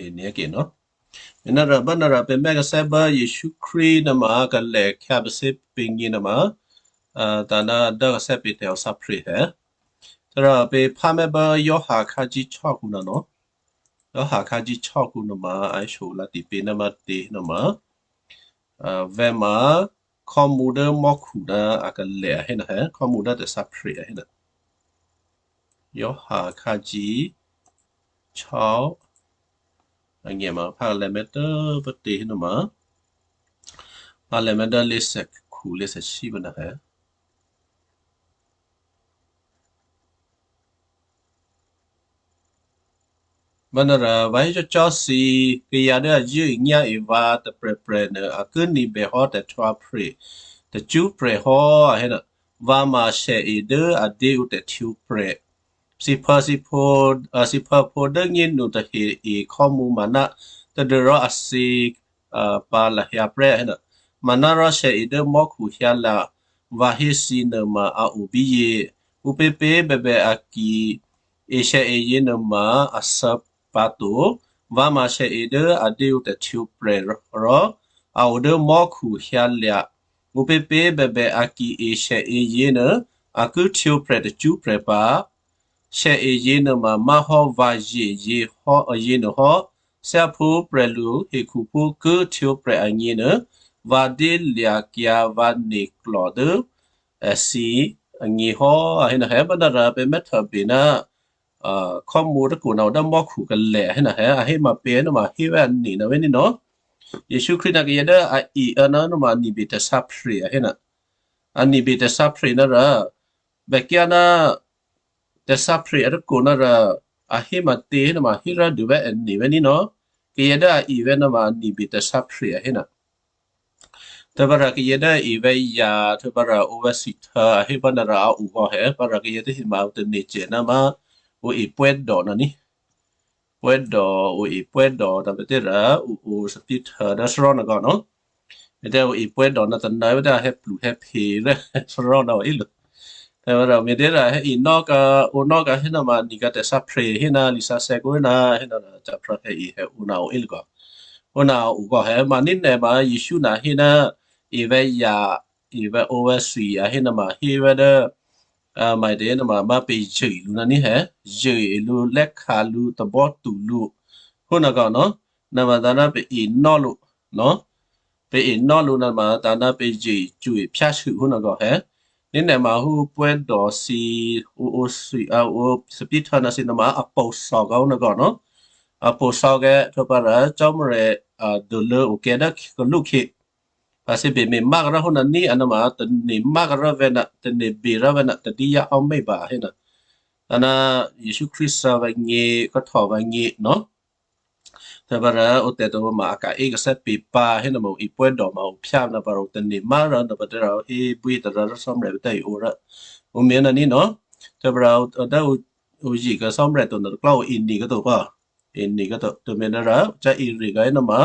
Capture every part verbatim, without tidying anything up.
Onyǎke nò́. Nara bá nara pè̤ mèkasè́ bá Jesǔ Krístu nuôma kalè khyápasé pě̤gně nuôma, a, tǎná dố kasè́ pě̤ tè̤ o sǎphre hè. Tǎrà pè̤ phá mè́ bá Yawha khǎjí chò́kǔ nò́. Yawha khǎjí chò́kǔ nuôma a hésholǎ tipě ná mátě nuôma, a, vè̤́ma khò́mǔ dố mò́khu ná akalè a hé nuô hè, khò́mǔ dố tè̤sǎphre a hé nuô. Yawha khǎjí chò́ anyè̤ ma phá lè̤̌ mè́ dố pátě hé nuôma, phá lè̤̌ mè́ dố lé̤thèkhu lé̤thèsí pǎ nuô hè. Manárò vǎ hé cò́cò́ thǐ, kayǎ dố a zṳ̂́enyá̤e vǎ tôprè̤prè̤ nuô a ki ní̤bèhò́ tè̤htwǒprè̤ tacṳ́prè̤ hò́, a hé nuô. Vǎ ma sèe dố a dě ǔ tè̤htwǒprè̤. Thǐphè̌, thǐphǒ, a, thǐphè̌phǒ dố nyénu tahe e khò́mǔ maná tadû́rò a thyě, a, pǎ lahyǎ prè́, a hé nuô. Manárò sèe dố mò́khu hyǎlya̤ vǎ hé thǐ nuôma a o bíyě. Ǔpěpě bèbè a ki e sèe yě nuôma a thè́ pǎ to. Vǎ ma sèe dố a dě ǔ tè̤htwǒprè̤ rò, rò a o dố mò́khu hyǎlya̤. Ǔpěpě bèbè a ki e sèe yě nuô, a ki htwǒprè̤ tacṳ́prè̤ pǎ. Sèe yě nuôma má̤hò́ vǎ zye yě hò́, yě nuô hò́. Thyáphú prè̤lu hekhuphú ki htwǒprè̤ agněnuô, vǎ délya̤kyǎ vǎ ne̤klò̤ dố èthǐ agně hò́, a hé nuô hè. Manárò pè̤ mè́htôbè ná, a, khò́mǔ tôkǔ ná o dố mò́khu kalè, a hé nuô hè, a hé ma pě nuôma hé vè̤́ a ni̤ nuô vè̤́ ní nò́. Jesǔ Krístu ná kayǎ dố a e, a, ná nuôma ní̤bè tè̤sǎphre, a hé nuô. A ní̤bè tè̤sǎphre ná rò, bèkyǎ ná tè̤sǎphre a tôkǔ ná rò, a hé ma tě hé nuôma hé rò dû vè̤́ a ni̤ vè̤́ ní nò́. Kayǎ dố a e vè̤́ nuôma a ní̤bè tè̤sǎphre, a hé nuô. Tôbara kayǎ dố a e vè̤́ yǎ, tôbara o vè̤́ thwi htû̌, a hé pǎ ná rò a o hò́ hè, pǎ rò kayǎ tahe ma ǔ tane̤ cè ná ma ǔ e pwè́dò nuô ní. Pwè́dò, ǔ e pwè́dò, tǎ pè̤ tě rò ǔ o thòbǐthèhtyě̤ dố thárò́ nuô kò nò́. Me̤tě ǔ e pwè́dò ná tônà vè̤́ dố a hè̌plu hè̌phe rò thárò́ nuô o ílû. Tǎ pè̤ rò me̤tě rò hè̌ e nò́ ka, o nò́ ka hé nuôma ní̤ ka tè̤sǎphre hé ná lisǎsè̌ kó hé ná, hé ná ca̤phrǎ hè̌ e hè̌ o ná o ílû kò. O ná o kò hè ma ní nè̤ ma Jesǔ ná hé ná e vè̤́ yǎ, e vè̤́ o vè̤́ thwi, a hé nuôma hé vè̤́ dố, a, maitě nuôma ma pè̤ zye̤ lǔ nuô ní hè, zye̤ lǔ, lè́kha lǔ, tabò́tu lǔ. Hó nuô kò nò́, nuôma tǎ ná pè̤ e nò́ lǔ, nò́. Pè̤ e nò́ lǔ nuôma tǎ ná pè̤ zye̤ cwi̤ phyásû hó nuô kò hè. Ní nè̤ ma hú pwè́dò thǐ, o, o thwi, a, o thòbǐthèhtyě̤ ná thǐ nuôma a pwǒ̤thò̌ kò hó nuô kò nò́. A pwǒ̤thò̌ kè, htwǒ pǎ rò Cò́marya, a, dulố okè dố kalúkhyě. Pǎ thǐ bè me̤ má̤ kará hó nuô ní, a nuôma tane̤ má̤ kará vè̤́ nuô, tane̤ bè rá vè̤́ nuô, tadí yá áo mè́ ba hé nuô. Tǎ ná Jesǔ Krístu thè́ vǎgně, kò́htò vǎgně nò́. Tǎ pè̤ rò o tè̤ tôma a ka̤ é kasè́ pě pǎ hé nuôma o e pwè́dò ma o phyá nuô pǎ rò tane̤ má̤ rò nuô pǎ tě rò hé bwí tôrǎ rò Cò́marya pǎ tǎ e o rò. O me̤ nuô ní nò́. Tǎ pè̤ rò o dố o, o zye̤ ka Cò́marya to nuô tôklá o e ní̤ kò to pǎ. E ní̤ kò to, to me̤ nuô rò, cá e rì kò hé nuôma,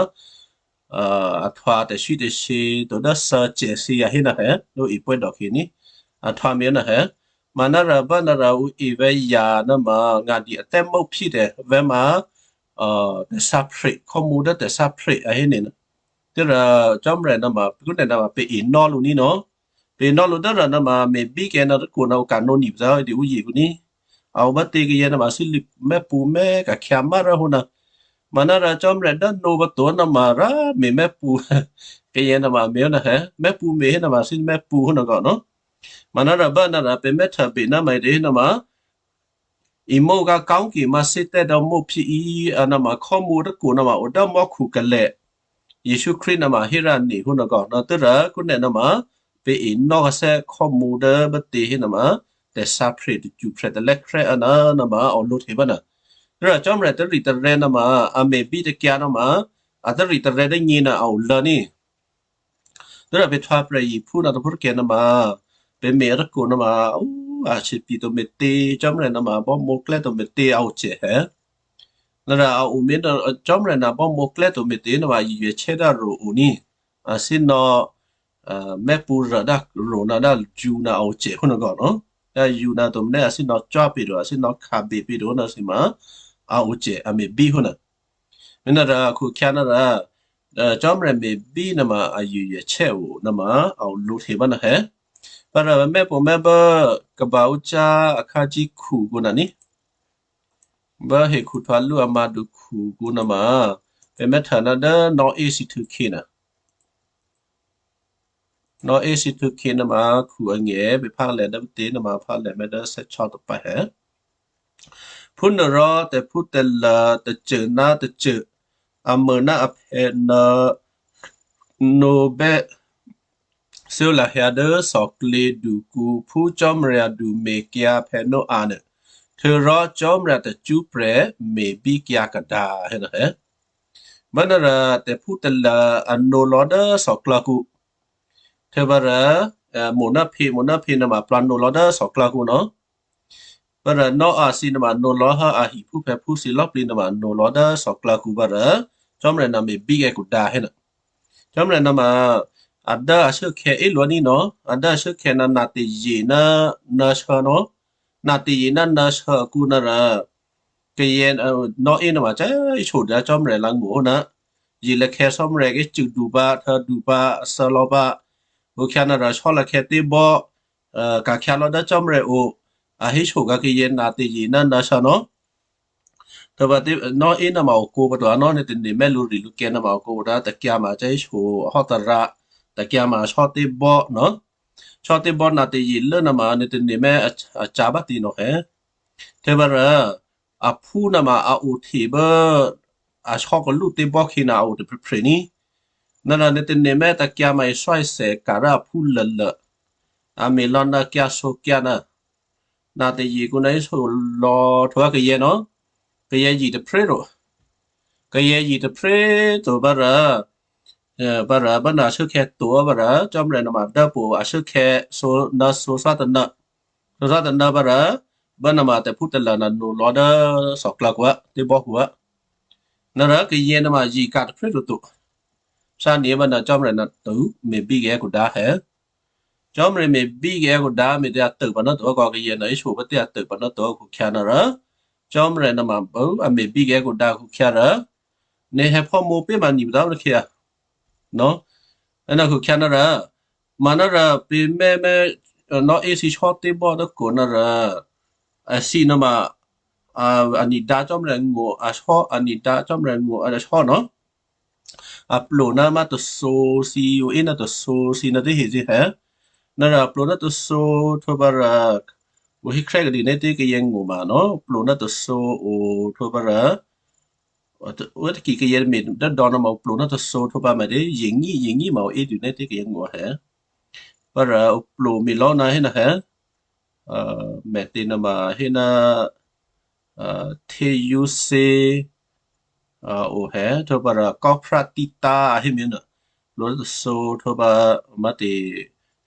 a, a htwǒ tè̤swí tè̤shyě to dố thè́ cè thǐ a hé nuô hè, dố e pwè́dò khyě ní. A htwǒ me̤ nuô hè. Manárò bá nǎ rò ǔ e vè̤́ yǎ nuôma ngǎ dǐ a tè́mó phyé tè̤ vè̤́ ma, a, tè̤sǎphre, khò́mǔ dố tè̤sǎphre a hé nuô. Tě rò Cò́marya nuôma, pè̤ kú nè̤ nuôma pè̤ e nò́ lǔ ní nò́. Pè̤ e nò́ lǔ tě rò nuôma me̤bí kè́ ná tôkǔ ná ǔ ka̤ nǒ ní̤ pǎ dǐ ǔ zye̤ kǔ ní. A o bá tě kayǎ nuôma thǐ lǔ mè́pṳ̌ mè́ ka̤khyǎ má̤ rò hó nuô. Manárò Cò́marya dố nǒ pǎ to nuôma rǎ me̤ mè́pṳ̌. Kayǎ nuôma me̤ nuô hè, mè́pṳ̌ me̤ hé nuôma thǐ mè́pṳ̌ hó nuô kò nò́. Manárò bá nǎ rò pè̤ mè́htôbè ná maitě hé nuôma, imó gǎ ká̤ ki ma thǐ tè̤ dò́ mó phyé í, a nuôma khò́mǔ tôkǔ nuôma o dố mò́khu kalè. Jesǔ Krístu nuôma hé rǎ ní̤ hó nuô kò nò́ tě rò kú nè̤ nuôma pè̤ e nò́ kasè́ khò́mǔ dố bá tě hé nuôma tè̤sǎphre tacṳ́prè̤ talè́ khrè́ a ná nuôma a o lǒhte bá nuô. Tě rò Cò́marya tarì tarè̤̌ nuôma a me̤bí tě kayǎ nuôma a tarì tarè̤̌ dố nyě nuô a o lǒ ní. Tě rò pè̤ htwǒ prè̤ yiphú nuô tôphuố tôkyě nuôma pè̤ me̤ a tôkǔ nuôma, ó, a sǐpyě to me̤tě, Cò́marya nuôma bámǒ klè́ to me̤tě a o cè hè. Nǎ rò a o me̤ nuô, Cò́marya nuô bámǒ klè́ to me̤tě nuôma yuô̤ chè́ dố a rò o ní. A thǐ nò̌, a, mè́pṳ̌ rô dố rò nuô dố yǔ nuô a o cè hó nuô kò nò́. Dố yǔ nuô to me̤ a thǐ nò̌ cò́ pě to, a thǐ nò̌ kha̤ bě pě to nuô thǐ ma a o cè a me̤bí hó nuô. Mí nara a khukhyǎ nara, Cò́marya me̤bí nama a yuôyachè́ o nama a olǒhte bá nahè. Parò mè́pomè́bó kaba̤ ǔ cáá akhǎ cíkhukǔ naní, bố hekhuhtwalú a mǎdukhu kǔ nama, pè̤ mè́htana dố nò̌ Issachar khyěna. Nò̌ Issachar khyě nama khu angè̤ pè̤ phálè dố pè̤ tě nama phálè mè́ dố sè́chò́ tôpè̤. Phúnuôrò tè̤phútè̤lya̤ tôcô ná tôcô, a mô ná aphè̌ nuô̌ nǒbè́ thû́ lahyǎ dố thòklyědukǔ phú Cò́marya dume̤kyǎ phè̌ Noa nuô. Htuô̌rò Cò́marya tacṳ́prè̤ me̤bíkyǎ kadǎ hénuôhè. Manárò tè̤phútè̤lya̤ a nǒ lò̌ dố thòklò̌kǔ. Htuô̌pǎ rò, eh, mo̤ ná phe, mo̤ ná phe nuôma plwǎ nǒ lò̌ dố thòklò̌kǔ nò. Parò Noa thǐ nuôma nǒ lò̌ há a hiphúphè̌phú thǐ lò̌plǐ nuôma nǒ lò̌ dố thòklò̌kǔ parò, Cò́marya nuô me̤bíkyǎ kadǎ hénuô. Cò́marya nuôma a dố a shuốkhè̌ éluô̌ ní̤ nò, a dố a shuốkhè̌ ná natazie ná nǎshuô nò. Natazie ná nǎshuô akǔ nuôrò, kayǎ, eh, Noa nuôma cè̤́sǒ dố Cò́marya lǎ̤ngó̤ ná, ye̤lakhè̌ Cò́marya kicû̌du pǎ, htuô̌du pǎ, athû́lò̌ pǎ. Khukhyǎ nuôrò sò́lakhè̌ tè́bò́, eh, ka̤khyǎ lò̌ dố Cò́marya o, a hésokǎ kayǎ natazie ná nǎshuô nò. Htuô̌pǎ tě, Noa nuôma okǒ pǎ to, a Noa nuôtane̤ mè́ lǔrye̤lǔkyǎ nuôma okǒ pǎ to, takyǎ̤ ma cè̤́sǒ, ahò́ tarǎ, takyǎ̤ ma sò́tè̤bò́ nò. Sò́tè̤bò́ natazie lố nuôma nuôtane̤ mè́ a, a ca̤ bá tě nò hè. Htuô̌pǎ rò, aphú nuôma a o hte bố asò́ kalú tè́bò́ khyě nuô a o tôprè̤prè̤ ní. Nuôrò nuôtane̤ mè́ takyǎ̤ ma isò́isè̌ ka̤ rò aphú lôlô. A me̤ lò̌ nuôkyǎ sǒkyǎ nuô. Natazie kǔ nuô hésokǎ lò̌ htuô̌ kayǎ nò. Kayǎ zi tôprè̤ to. Kayǎ zi tôprè̤ to parò, eh, parò bố nuô shuốkhè̌ to parò, Cò́marya nuôma dốpo a shuốkhè̌ sǒ, ná sǒ thátônô. Sǒ thátônô parò, bố nuôma tè̤phútè̤lya̤ nuô nǒ lò̌ dố thòklò̌kǔ, tè́bò́kǔ. Nuôrò kayǎ nuôma zi ka̤ tôprè̤ toto. Sá nyě̤ bá nuô Cò́marya nuô tû me̤bíkyǎ kadǎ hè. Cò́marya me̤bíkyǎ kadǎ me̤tě a tû pǎ ná to kò kayǎ nuô hésokǎ pǎ tě a tû pǎ ná to khukhyǎ nuôrò, Cò́marya nuôma bố a me̤bíkyǎ kadǎ khukhyǎ rò, nè̤ hèphò́mǒ pě ma ni pǎ to khyǎ. Nò. Ena khukhyǎ nuôrò, manárò pě mè́ mè́, eh, Noa thǐ sò́tè̤bò́ tôkǔ nuôrò, a thǐ nuôma, a, a nidǎ Cò́marya ngó̤, a sò́, a nidǎ Cò́marya ngó̤, a sò́ nò. A plwǒ ná má̤ tôthǒ thǐ, ǔ é ná tôthǒ thǐ nuô tě hé thǐ hè. Nuôrò a plwǒ ná tôthǒ htuô̌pǎ rò, ǔ hé khrè́ kadû nè́ tě kayǎ ngó̤ ma nò, plwǒ ná tôthǒ o htuô̌pǎ rò, ǔ tôki kayǎ me̤ dốdò̌ nuôma ǔ plwǒ ná tôthǒ htuô̌pǎ ma tě, ye̤ nyí, ye̤ nyí ma ǔ é dû nè́ tě kayǎ ngó̤ hè. Parò ǔ plwǒ me̤ lò̌ ná hé nuô hè. Eh, me̤tě nuôma hé ná, eh, Theus, eh, o hè, htuô̌pǎ rò kò́phrá títǎ a hé mi nuô. Plwǒ ná tôthǒ htuô̌pǎ má̤tě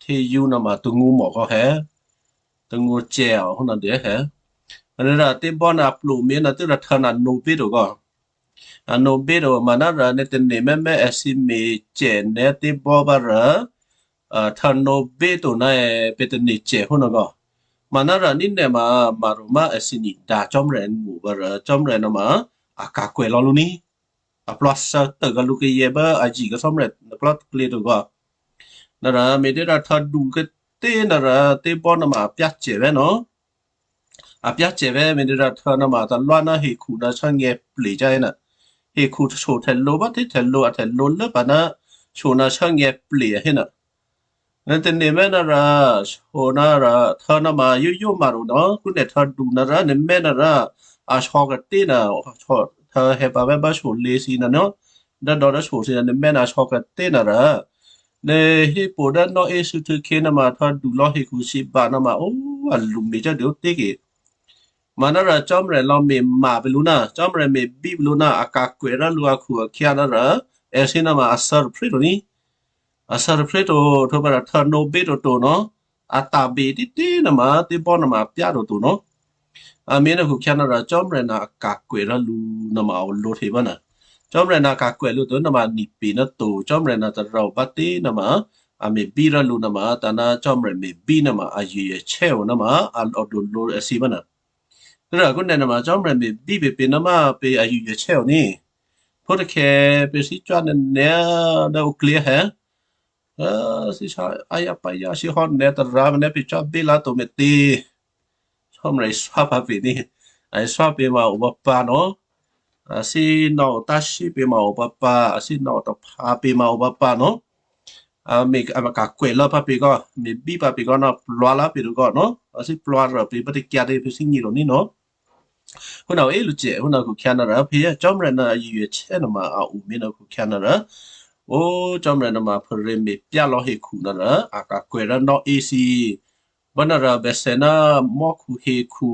Theus nuôma tôngǔ mò kò hè. Tôngǔ cè̤ a hó nuô dě hè. Manárò tè́bò́ nuô a plwǒ me̤ nuô tû́rò htuô̌ nuô a nǒ pě to kò. A nǒ pě to manárò nuôtane̤ mè́ mè́ a thǐ me̤ cè̤ nè́ tè́bò́ pǎ rò, a, htuô̌ nǒ pě to ná è pě tane̤ cè̤ hó nuô kò. Manárò ní nè̤ ma, ma rò ma a thǐ nidǎ Cò́marya ngó̤ pǎ rò Cò́marya nuôma a ka̤kwè̌ lò̌ lǔ ní. A plwǎ thû́ tû kǎ lǔ kayǎ bố a zi kǎ Cò́marya nuô klò́ tôklě to kò. Nuôrò me̤tě rò htuô̌du kětě nuôrò tè́bò́ nuôma a pyá̤cè̤ vè̤́ nò. A pyá̤cè̤ vè̤́ me̤tě rò htuô̌ nuôma talwá ná hekhu nuô shuốnyě ple̤ cá hé nuô. Hekhu sǒ htè̌lǒ bá tě htè̌lǒ a htè̌lǒ lốpǎ ná sǒ nuô shuốnyě ple̤ a hé nuô. Nuôtane̤ mè́ nuôrò, sǒ nuôrò htuô̌ nuôma yóyó ma rò nò, kǔnè htuô̌du nuôrò, nè̤ mè́ nuôrò, a sǒ kětě nuô, htuô̌ hè̌ pǎ vè̤́ bá sǒ lě thǐ nuô nò, dố dò̌ dố sǒ thǐ nuô, nè̤ mè́ nuô a sǒ kětě nuôrò, nè̤ hépo dố nò̌ Issachar khyě nuôma htuô̌du lò̌ hekhu sǐba nuôma, ó, a lṳ me̤ cò́ dě ó tě kè. Manárò Cò́marya lò̌ me̤ ma pè lǔ ná, Cò́marya me̤bí pè lǔ ná a ka̤kwè̌ rò lǔ akhu-akhyǎ nuôrò, èthǐ nuôma a thû̌ tôphrè́ to ní. A thû̌ tôphrè́ to, htwǒprè̤ htuô̌ nǒ bé toto nò. A ta̤ be títí nuôma, tè́bò́ nuôma a pyá̤ toto nò. A me̤ nuôkhu-khyǎ nuôrò Cò́marya nuô a ka̤kwè̌ rò lǔ nuôma a olǒ hte bá nuô. Cò́marya nuô a ka̤kwè̌ lǔ to nuôma a ni̤ pe̤ nuô to, Cò́marya nuô tarò̤ bá tě nuôma, a me̤bí rò lǔ nuôma, tǎ ná Cò́marya me̤bí nuôma, a yuô̤ a chè́ o nuôma, a odolǒ èthǐ bá nuô. Tû́rò kǔnè nuôma Cò́marya me̤bí pè pè nuôma pè a yuô̤ a chè́ o ní. Phútôkhè pè̤ thícwá nè̤ dố ǔklyě hé. Aa, thícwá ayǎ payǎ shyé hò́ nè̤ tarǎ mènè̤ pè̤ cwábé lǎ to me̤tě? Cò́marya iswá pǎ pè̤ ní. A iswá pě̤ ma o pǎpǎ nò́. A thínáò táshí pě̤ ma o pǎpǎ. A thínáò taphǎ pě̤ ma o pǎpǎ nò́. A me̤ a ka̤kwè̌ lò̌ pǎ pě̤ kò, me̤bí pǎ pě̤ kò ná plwǎ lá pě̤ to kò nò́. A thí plwǎ rò pě̤ pǎ tǎ kyǎ dě pè̤ thínyě̤ ro ní nò́. Phúnuô o é lǔcè, phúnuô khukhyǎ nò́ rò, phí cò́marya ná a yuô̤ chè́ nuôma a o mé̤ nuô khukhyǎ nò́ rò, o cò́marya nuôma pharě me̤pyá lò̌ hekhu nò́ rò, a ka̤kwè̌ rò nò́ isi. Bá nò́ rò bèsè ná mò́khu hekhu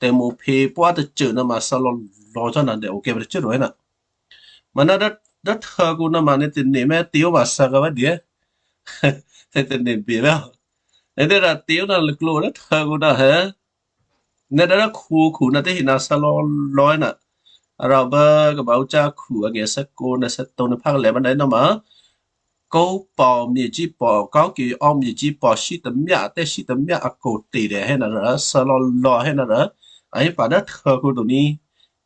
tè̤mo̤phě pwá tôcô nuôma thǎlò̌lò̌ cò́ nò́ dè okè pǎ tôcô ro héna. Manò́ dố, dố htuô̌kǔ nuôma nè̤ tane̤ mè̤ tè̤ó ma thǎ kavè́ dě. Nè̤ tane̤ bè vè́. Nè̤ dố rà tè̤ó ná lǔklǒ dố htuô̌kǔ nò́ hé. Nè̤ dố khukhu nò́ tahe nò́ thǎlò̌lò̌ nò́. A rò bố kaba ǔ cákhu angè̤ thè́kǒ nè̤ thè́tǒ nè̤ phá kalè̤ bá nè̤ nò́ ma. Kó̤pò̤ myěcípò̤, kó̤kè ò myěcípò̤, sítamyá, a tè́sítamyá a kò tè̤ dè hé nò́ rò, thǎlò̌lò̌ hé nò́ rò, a hé pǎ dố htuô̌kǔ to ní.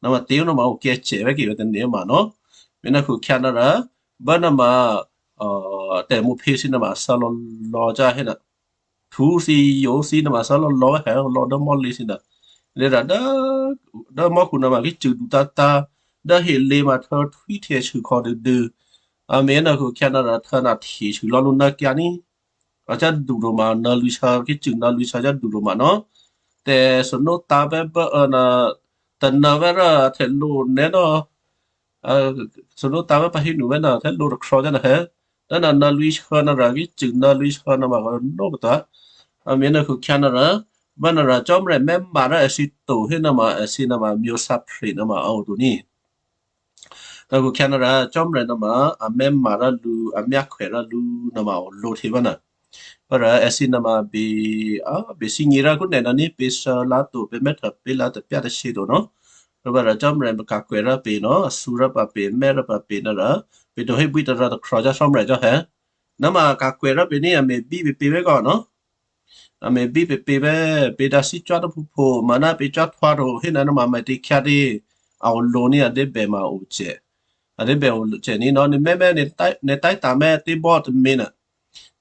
Nò́ ma tè̤ó nò́ ma okè̌ cè vè́ kè vè́ tane̤ ma nò́. Me̤ nò́ khukhyǎ nò́ rò, bá nò́ ma, ò, tè̤mo̤phě thǐ nò́ ma thǎlò̌lò̌ cò́ hé nò́. Htǔ thǐ, yǒ thǐ nò́ ma thǎlò̌lò̌ hé lò̌ dố mò́lě thǐ nò́. Lěrà dố, dố mò́khu nò́ ma kí cû̌du tǎ̤tǎ̤, dố helě ma htû̌ htwíhtya sûkhò̌ dûdû. A me̤ nò́ khukhyǎ nò́ rò htû̌ nò́ htecuố lò̌ lǔ nò́ kyǎ ní. A cádu roma nò́ lwǐ̤shyě, kí cû̌ nò́ lwǐ̤shyě cádu roma nò́. Tè̤thonó̤ tǎ̤ bè́ bố, ò, nò́, tônò̤ vè́ rò a htè̌ lǒ nè́ nò́. A, thonó̤ tǎ̤ vè́ pǎ hí nǔ vè́ nò́, htè̌ lǒ tôkhruô̌ cò́ nò́ hé. Dố nò́ nò́ lwǐ̤shyě nò́ rò kí cû̌ nò́ lwǐ̤shyě nò́ ma rò nò́ pǎ to. A me̤ nò́ khukhyǎ nò́ rò, bá nò́ rò Cò́marya mè́ma rò èthǐ to hé nò́ ma èthǐ nò́ ma myǒ sǎphre nò́ ma a o to ní. Nò́ khukhyǎ nò́ rò Cò́marya nò́ ma a mè́ma rò lǔ, a myákhwè rò lǔ nò́ ma a o lǒ hte vè́ nò́. Bá rò èthǐ nò́ ma bè, a, bè thínyě̤ rò kú nè̤ nò́ ní pě shyě lá to, pě mè́htô pě lá tôpyá tôshyě to nò́. Rò bá rò Cò́marya ka̤kwè̌ rò pě nò́, a thǔ rò pǎ pě, mè́ rò pǎ pě nò́ rò, pě to hé bwí tôrǎ tôkhruô̌ cò́ Cò́marya cò́ hé. Nò́ ma ka̤kwè̌ rò pě ní a me̤bí pě pě vè́ kò nò́. A me̤bí pě pě vè́, pě dǎ thícwá tôphuphu, ma ná pě cwáhtwǎ to hé nò́ nò́ ma mè̤tě khyá dě, a o lǒ ní a débè ma a o cè. A débè o cè ní nò́, nè̤ mè́ mè́ nè̤ tái, nè̤ tái tǎ̤ mè́ tè̤bò́ tômě nò́.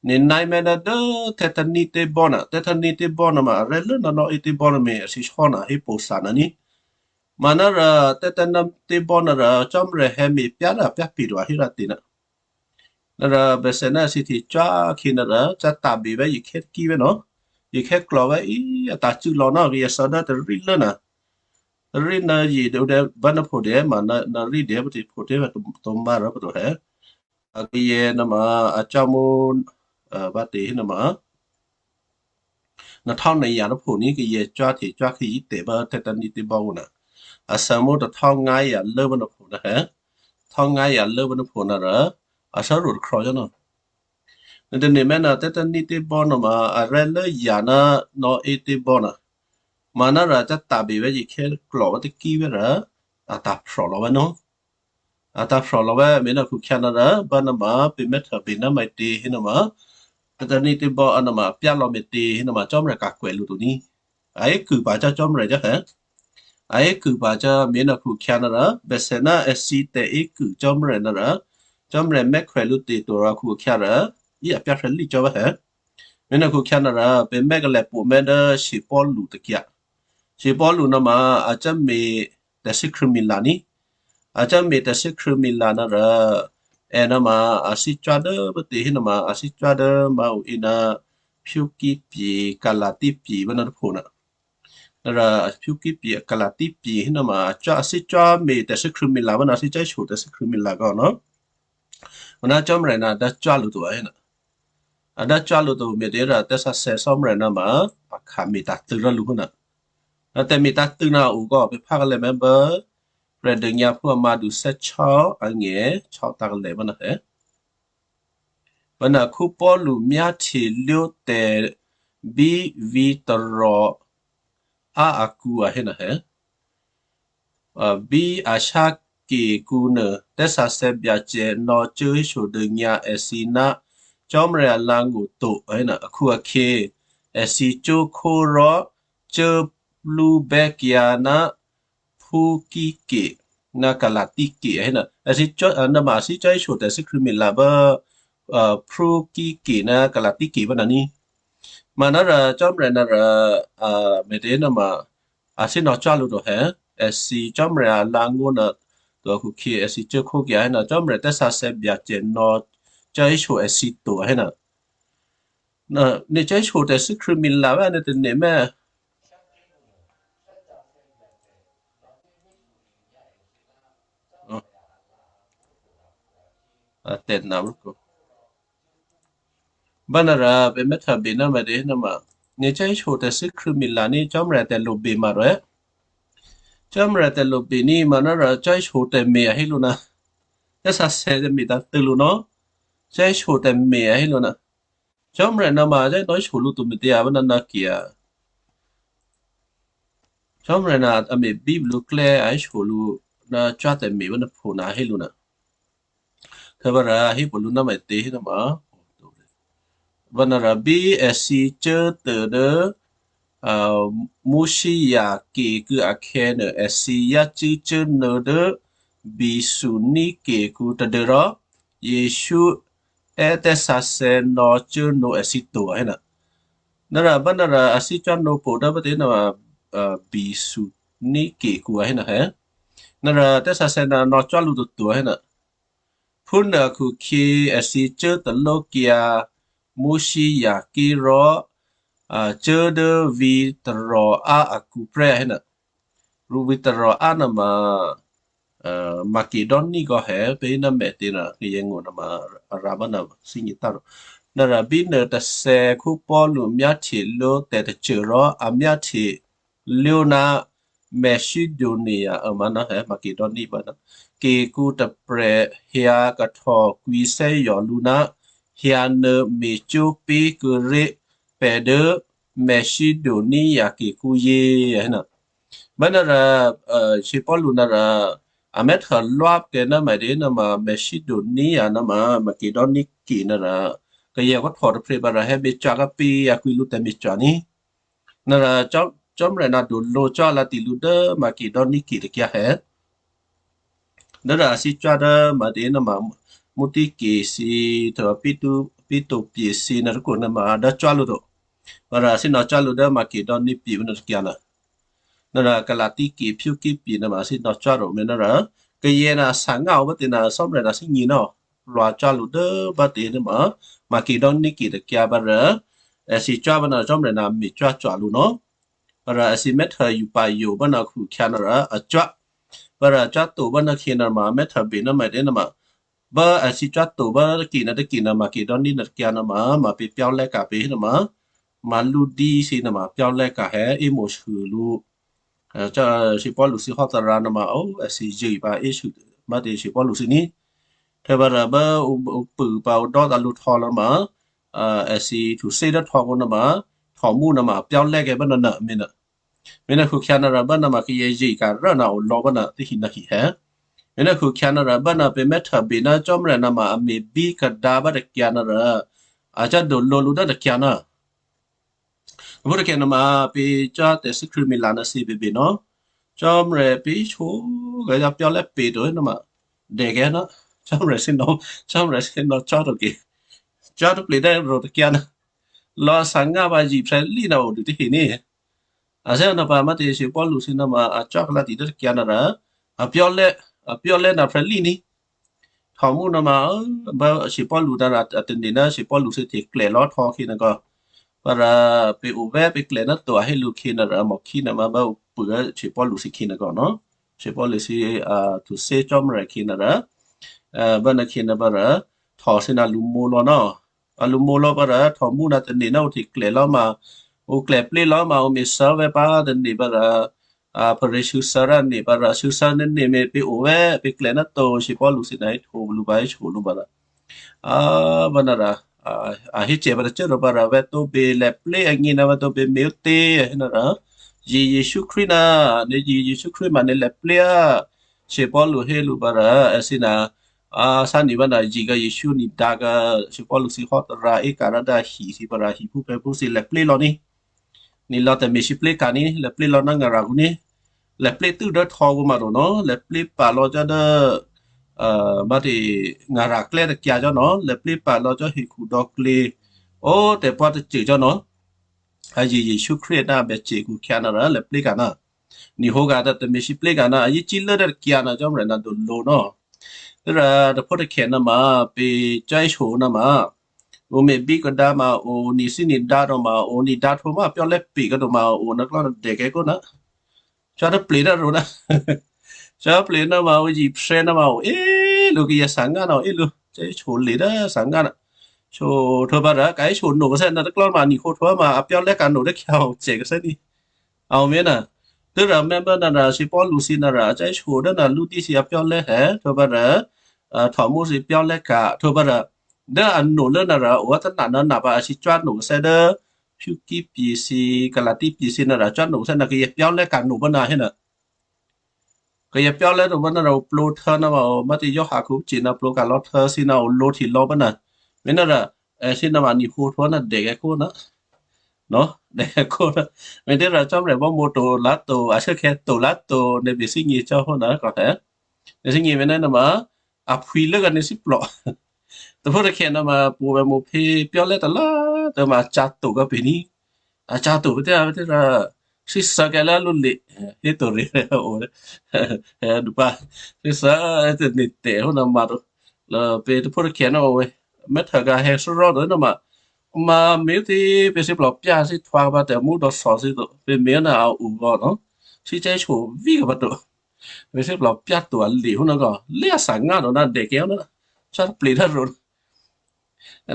Nè̤ nái mè́ ná dố Thè́tôní tè̤bò́ nò́, Thè́tôní tè̤bò́ nò́ ma a rè́ lố nò́ nò́ é tè̤bò́ nò́ mè̤ a thǐ shyé nò́ hé pǒ thǎ nò́ ní. Ma nò́ rò Thè́tôní tè̤bò́ nò́ rò Cò́marya hé me̤pyá rò a pyá pě to a hé rò tě nò́. Nò́ rò bèsè ná èthǐ htecuố khyě nò́ rò, cáta̤ bè vè́ yikhè́ tôkí vè́ nò́. Yikhè́ klò̤ vè́ í a tǎ̤ cû̌ lò̌ nò́ kayǎ thǎ dố tarí lố nò́. Tarí nò́ yi dě, dě bá nò́ pho dě, ma nò́, nò́ rí dě, pǎ tě pho dě, pǎ tǒ, tǒ ma rò pǎ to hé. A kayǎ nò́ ma, a cámú, a, bá tě hé nò́ ma. Nò́ htò́ nè̤ ya̤ nò́ pho ní kayǎ cwáhte cwáhte yítè̤ bá Thè́tôní tè̤bò́ nò́. A thè́mú tôhtò́ ngá̤ ya̤ lố bá nò́ pho nò́ hé. Htò́ ngá̤ ya̤ lố bá nò́ pho nò́ rò, a thè́ ro tôkhruô̌ cò́ nò́. Nè̤ tane̤ mè́ nò́ Thè́tôní tè̤bò́ nò́ ma a rè́ lố ya̤ ná nò́ é tè̤bò́ nò́. Ma nò́ rò cáta̤ bè vè́ yikhè́ klò̤ vè́ tôkí vè́ rò, a tǎ̤ phrò̤ lò̌ vè́ nò́. A tǎ̤ phrò̤ lò̌ vè́ me̤ nò́ khukhyǎ nò́ rò, bá nò́ ma pě mè́htô bè ná mè̤tě hé nò́ ma, Thè́tôní tè̤bò́ a nò́ ma a pyá lò̌ mè̤tě hé nò́ ma Cò́marya ka̤kwè̌ lǔ to ní. A é kuô pǎ cò́ Cò́marya cò́ hé. A é kuô pǎ cò́ me̤ nò́ khukhyǎ nò́ rò, bèsè ná èthǐ tè̤ é kuô Cò́marya nò́ rò, Cò́marya mè́khwè lǔ tě to rò khukhyǎ rò, í a pyá phrè́lí cò́ vè́ hé. Me̤ nò́ khukhyǎ nò́ rò, pě mè́ kalè̌ pwǒ mè́ dố Shyěpò́lu tôkyǎ. Shyěpò́lu nò́ ma a cò́me̤ tè̤thè́krṳ̂̌mila ní. A cò́me̤ tè̤thè́krṳ̂̌mila nò́ rò, è nò́ ma a thícwá dố pǎ tě hé nò́ ma a thícwá dố ma ǔ í ná Phyokipye, Kalatipye vè́ nò́ tôpho nò́. Nò́ rò Phyokipye, Kalatipye hé nò́ ma a cò́, a thícwá me̤ tè̤thè́krṳ̂̌mila vè́ nò́, a thícwá shyo tè̤thè́krṳ̂̌mila kò nò́. Manò́ Cò́marya nò́ a dố cwá lǔ to a hé nò́. A dố cwá lǔ to me̤ tě rò tè̤sǎsè̌ Cò́marya nò́ ma a khame̤ tǎ̤tṳ̂̌ rò lǔ hó nò́. Rò tè̤me̤ tǎ̤tṳ̂̌ nò́ a o kò pě phá kalè̌ mè́ bố Prè̤dônyǎphú a mǎdusaè́htyěké̤ angè̤ htyěké̤ kalè̌ vè́ nò́ hé. Vè́ nò́ Khwí Paulu myáhtye lwó tè̤ bí vǐ̤ tarò á akǔ a hé nò́ hé. Ò, bí a sháke kǔ nuô, tè̤sǎsè̌ Byacè nò̌ cuố hésodônyǎ èthǐ ná Cò́marya alǎ̤ngó̤ to, a hé nò́ akhu-akhyě, èthǐ cókhó rò cuốplúbè́kyǎ ná Phyokipye. ná Galati ke a hé nuô. Èthǐ cò́-, a, nuôma a thǐ cò́ héso tè̤thû́ Krístu Milà bá, a, Phrygia ke ná Galati ke bá nuô ní. Manárò Cò́marya nuôrò, a, me̤těnuôma a thǐ nò̌ cò́ lǔ to hé. Èthǐ Cò́marya alǎ̤ngó̤ nuô to akhu-akhyě èthǐ cuốkhókyǎ hé nuô, Cò́marya tè̤sǎsè̌ Byacè nò̌ cò́ héso èthǐ to a hé nuô. Nè̤ cò́ héso tè̤thû́ Krístu Milà bá nuô tane̤ mè́? A tè̤ nà moko. Bá nuôrò pè̤ mè́ htòbye ná me̤těnuôma, nè̤ cò́ héso tè̤thû́ Krístu Milà ní Cò́marya tè̤lobe ma rò. Cò́marya tè̤lobe ní manárò cò́ héso tè̤me̤ a hé lǔ nuô. Tè̤sǎsè̌ tè̤me̤ tǎ̤tṳ̂̌ lǔ nuô. Cò́ héso tè̤me̤ a hé lǔ nuô. Cò́marya nuôma a nò̌ héso lǔ to me̤tě a vǎ nuô nuô kì a. Cò́marya nuô a me̤bí lǔklè́ a héso lǔ ná cò́ tè̤me̤ vǎ nuô pho nuô a hé lǔ nuô. Htuô̌ vǎ rò a hé pǎ lǔ ná me̤těnuôma, vǎ nuôrò bí èthǐ cuốtuô dố, a, Mysia kekǔ akhè̌nuô, èthǐ yácû́ cuốnuô̌ dố Bithynia kekǔ tadû́rò Jesǔ è́ tè̤sǎsè̌ nò̌ cuốnuô̌ èthǐ to a hé nuô. Nuôrò bá nuôrò a thǐ cò́ nò̌ pho dố bá tě nuô, a, Bithynia kekǔ a hé nuô hé. Nuôrò tè̤sǎsè̌ nuô nò̌ cò́ lǔ toto a hé nuô. Phúnuô akhu-akhyě èthǐ cuố talókyǎ Mysia kí rò, a, cuố dố vǐ̤ Troa akǔ prè́ a hé nuô. Rû̌ vǐ̤ Troa nuôma, a, Makedonia kò hé pě ná me̤těnuô kayèngó̤ nuôma arǎ bá nuô thímí tǎ rò. Nuôrò bínuô tôthè̌ Paulu myáhtye lwó tè̤tôcô rò a myáhtye lwó ná Macedonia, a, manárò hé Makedonia bá nuô. Kekǔ tôprè̤ hyǎ kahtò kwǐthè́zò̤ lǔ ná hyǎnuô̌ me̤cwó̤ pé̤ kuô̌ré̤ pè̤ dố Macedonia kekǔ yě a hé nuô. Bá nuôrò, a, Paulu nuôrò a mè́ htò̌lwá̤ kè́ ná me̤těnuôma Macedonia nuôma Makedonia ke nuôrò kayǎ kò́ htò tôprè̤ pǎ rò hé běcò́ kápě akwǐ lǔ tè̤me̤cò́ ní. Nuôrò cò́-, Cò́marya nuô dulǒ cò́ alǎ̤ti lǔ dố Makedonia ke tôkyǎ hé. Nuôrò a thǐ cò́ dố me̤těnuôma Mysia ke thǐ, htuô̌ Pito, Pito pye thǐ nuôtôkǔ nuôma a dố cò́ lǔ to. Nuôrò a thǐ nò̌ cò́ lǔ dố Makedonia pye nuôtôkyǎ nuô. Nuôrò Galati ke Phrygia pye nuôma a thǐ nò̌ cò́ to, me̤ nuôrò kayǎ nuô a thǎngá o bá tě nuô Cò́marya nuô thímí ná lwǎ cò́ lǔ dố bá tě nuôma Makedonia ke tôkyǎ pǎ rò, èthǐ cò́ bá nuô Cò́marya nuô me̤cwó̤ cò́ lǔ nuô. Rò èthǐ mè́ htò̌ yupayo bá nuô akhu-akhyě nuôrò a cò́. Rò a cò́ to bá nuô khyě nuôma mè́ htò̌bye ná me̤těnuôma. Bá èthǐ cò́ to bá tôkyě nuô tôkyě nuô Makedonia nuôtôkyǎ nuôma, ma pě pyá̤lè́ka̤ pě nuôma, ma lǔdí thǐ nuôma pyá̤lè́ka̤ hé ímo̤sû lǔ. A, cò́, Paulu thǐ hò́ tarǎ nuôma, o, èthǐ zye̤ pǎ ísû, má̤tě Paulu thǐ ní. Htuô̌ pǎ rò bá ǔ, ǔ pû pǎ ǔ dò́ tǎ lǔ htò̌ nuôma, a, èthǐ htuthǐ dố htò̌kǔ nuôma, htò̌mǔ nuôma pyá̤lè́ kè́ bá nuô nuô, me̤ nuô. Me̤ nuô akhu-akhyě nuôrò bá nuô ma kayǎ zye̤ ka̤ rố nuô o lò̌ bá nuô tihí nuô hi hé. Me̤ nuô akhu-akhyě nuôrò bá nuô pě mè́ htò̌bye ná Cò́marya nuôma a me̤bí kadǎ bá tôkyǎ nuôrò, a cò́ dulǒ lǔ dố tôkyǎ nuô. Phú tôkyǎ nuôma pě cò́ tè̤thû́ Krístu Milà nuô thǐ běbě nuô. Cò́marya pě shyokayǎ pyá̤lè́ pě to nuôma. Dèkè́ nuô. Cò́marya thǐ nò̌, Cò́marya thǐ nò̌ cò́ to kè́. Cò́ taple dố ro tôkyǎ nuô. Lò̌ thǎngá pǎ zye̤ phrè̌lí nuô o dû tihí ní. A thè́ nuô pǎ má̤tě Paulu thǐ nuôma a cò́ kalǎti dố tôkyǎ nuôrò. A pyá̤lè́, a pyá̤lè́ nuô phrè̌lí ní. Htò̌mǔ nuôma, ơ, bá Paulu nuôrò a tane̤ ná Paulu thǐ hteklè̌ lò̌ htò̌ khyě nuô kò. Pá rò pě o vè̤́ pě klè̌ ná to a hé lǔ khyě nuôrò mò̤khí nuôma bá ǔ pû Paulu thǐ khyě nuô kò nuô. Paulu thǐ, a, htuthǐ Cò́marya khyě nuôrò. A, bá nuô khyě nuô pá rò, htò̌ thǐ nuô lǔmǒ lò̌ nuô. A lǔmǒ lò̌ pá rò, htò̌mǔ nuô tane̤ ná ǔ hteklè̌ lò̌ ma, ǔ klè̌plé lò̌ ma, ǔ me̤ thǎ vè̤́ pá tane̤ pá rò, a, pharě shuô̌thǎ rà tane̤ pá rò, shuô̌thǎ tane̤ pě o vè̤́ pě klè̌ ná to, Paulu thǐ nuô hé htwǒ lǔ pá, hé htwǒ lǔ pá rò. A, bá nuôrò, a, a hé cè pá rò, cò́ rò pá rò, vè̤́ tǒbě lè̌plé agně nuô, vè̤́ tǒbě me̤ ǔtě, a hé nuôrò. Zye̤ Jesǔ Krístu nuô, nè̤ zye̤ Jesǔ Krístu ma nè̤ lè̌plé á. Paulu hé lǔ pá rò, èthǐ nuô, a, thǎ nè̤ pá nuô, zye̤ kè́ Jesǔ nè̤ dǎ kè́, Paulu thǐ hò́ tarǎ éka̤ rò dǎ hi thǐ pá rò, hiphú pè̤phú thǐ lè̌plé lò̌ ní. Nè̤ lò̌ tè̤me̤sǐplé ka̤ ní, lè̌plé lò̌ ná ngarakǔ ní. Lèplé tû́ dố htò̌kǔ ma to nò̌, lèplé pa̤ lò̌ cò́ dố, a, bá ti ngara̤klè́ takyǎ cò́ nò̌, lèplé pa̤ lò̌ cò́ hekhudò̌klě, ó tè̤pwǎ tacṳ̂ cò́ nò̌. A yě Jesǔ Krístu ná a bè ce̤ khukhyǎ ná rò lèpléka̤ ná, nihǒka̤ tǎ tè̤me̤lwóhteka̤ ná a yě cílố dố takyǎ ná Cò́marya ná dolo nò̌. Tû́rò tè̤phú tè̤khè ná ma, pě cò́-, héso ná ma, ǔ me̤bí kadǎ ma, ǔ nithíni̤dǎ to ma, ǔ ni̤dǎ htwǒ ma, a pyá̤lè́ pe̤ kǎ to ma, ǔ ná klò́ dèkè̤́ kó ná, cò́ dố ple̤ dố ro ná, cò́ ple̤ ná ma, ǔ yiphè̌ ná ma, ǔ é lǔ kayǎ thangá ná, ǔ é lǔ, cò́-, héso le dố thangá ná. So, htwǒ pǎ rò, ka héso no kǎ thè́ ná tè̤klò́ ma, nihǒ htwǒ ma, a pyá̤lè́ ka̤ no dố khyá ǔ cè̤ kǎ thè́ ní. A o mé̤ ná, tû́rò member ná rò, si Paulu si ná rò, a cò́-, héso dố ná lǔ dí si a pyá̤lè́ hè, htwǒ pǎ rò, a, Htòmú si pyá̤lè́ ka̤, htwǒ pǎ rò, dố a no lố ná rò, ǔ tôná ná ná pǎ a si cò́ no kǎ thè́ dố, Philippi si, Galati si ná rò, cò́ no kǎ thè́ ná kayǎ pyá̤lè́ ka̤ no pǎ ná hé ná. Kayǎ pyá̤lè́ to pǎ ná rò, ǔ plǒ htố ná ma, ǔ bá ti Giovanni Baptista ná plǒ ka̤ lò̌ htố si ná ǔ lǒhte lò̌ pǎ ná. Mé̤ ná rò, è, si ná ma nihǒ htwǒ ná dèkè̤́ kó ná. Nò̌, dèkè̤́ kó ná. Me̤těrò Cò́marya bámǒ to lá̤ to, a shuốkhè̌ to lá̤ to, nè̤ bè thígně cò́ hó ná kò hè. Nè̤ thígně me̤ ná ná ma, a phwǐ lốkǎ nè̤ thíplò. Tè̤phú tè̤khè ná ma, pwǒ̤ vè̤ mo phě pyá̤lè́ talá, tôma a ca̤ to kǎ pè ní. A ca̤ to pě tè̤, pě tè̤ rò, si thè́ kèlè́ lǔ le, hé to rè o, hé dupǎ, si thè́ tè̤ nè̤ tè̤ hó ná ma to. Lố pě tè̤phú tè̤khè ná o, mè̤ htaka̤ hè thárò́ to ná ma, ma me̤tě pě si plò pyá̤ si htwǒ pǎ tè̤mǔ dò̌ thò si to, pě me̤ ná a o vò̌ nò̌, si cè́ so ví kǎ pǎ to. Pě si plò pyá̤ to a le hó ná kò, lé a thangá to ná dèkè̤́ ná, cò́ ple̤ dố ro.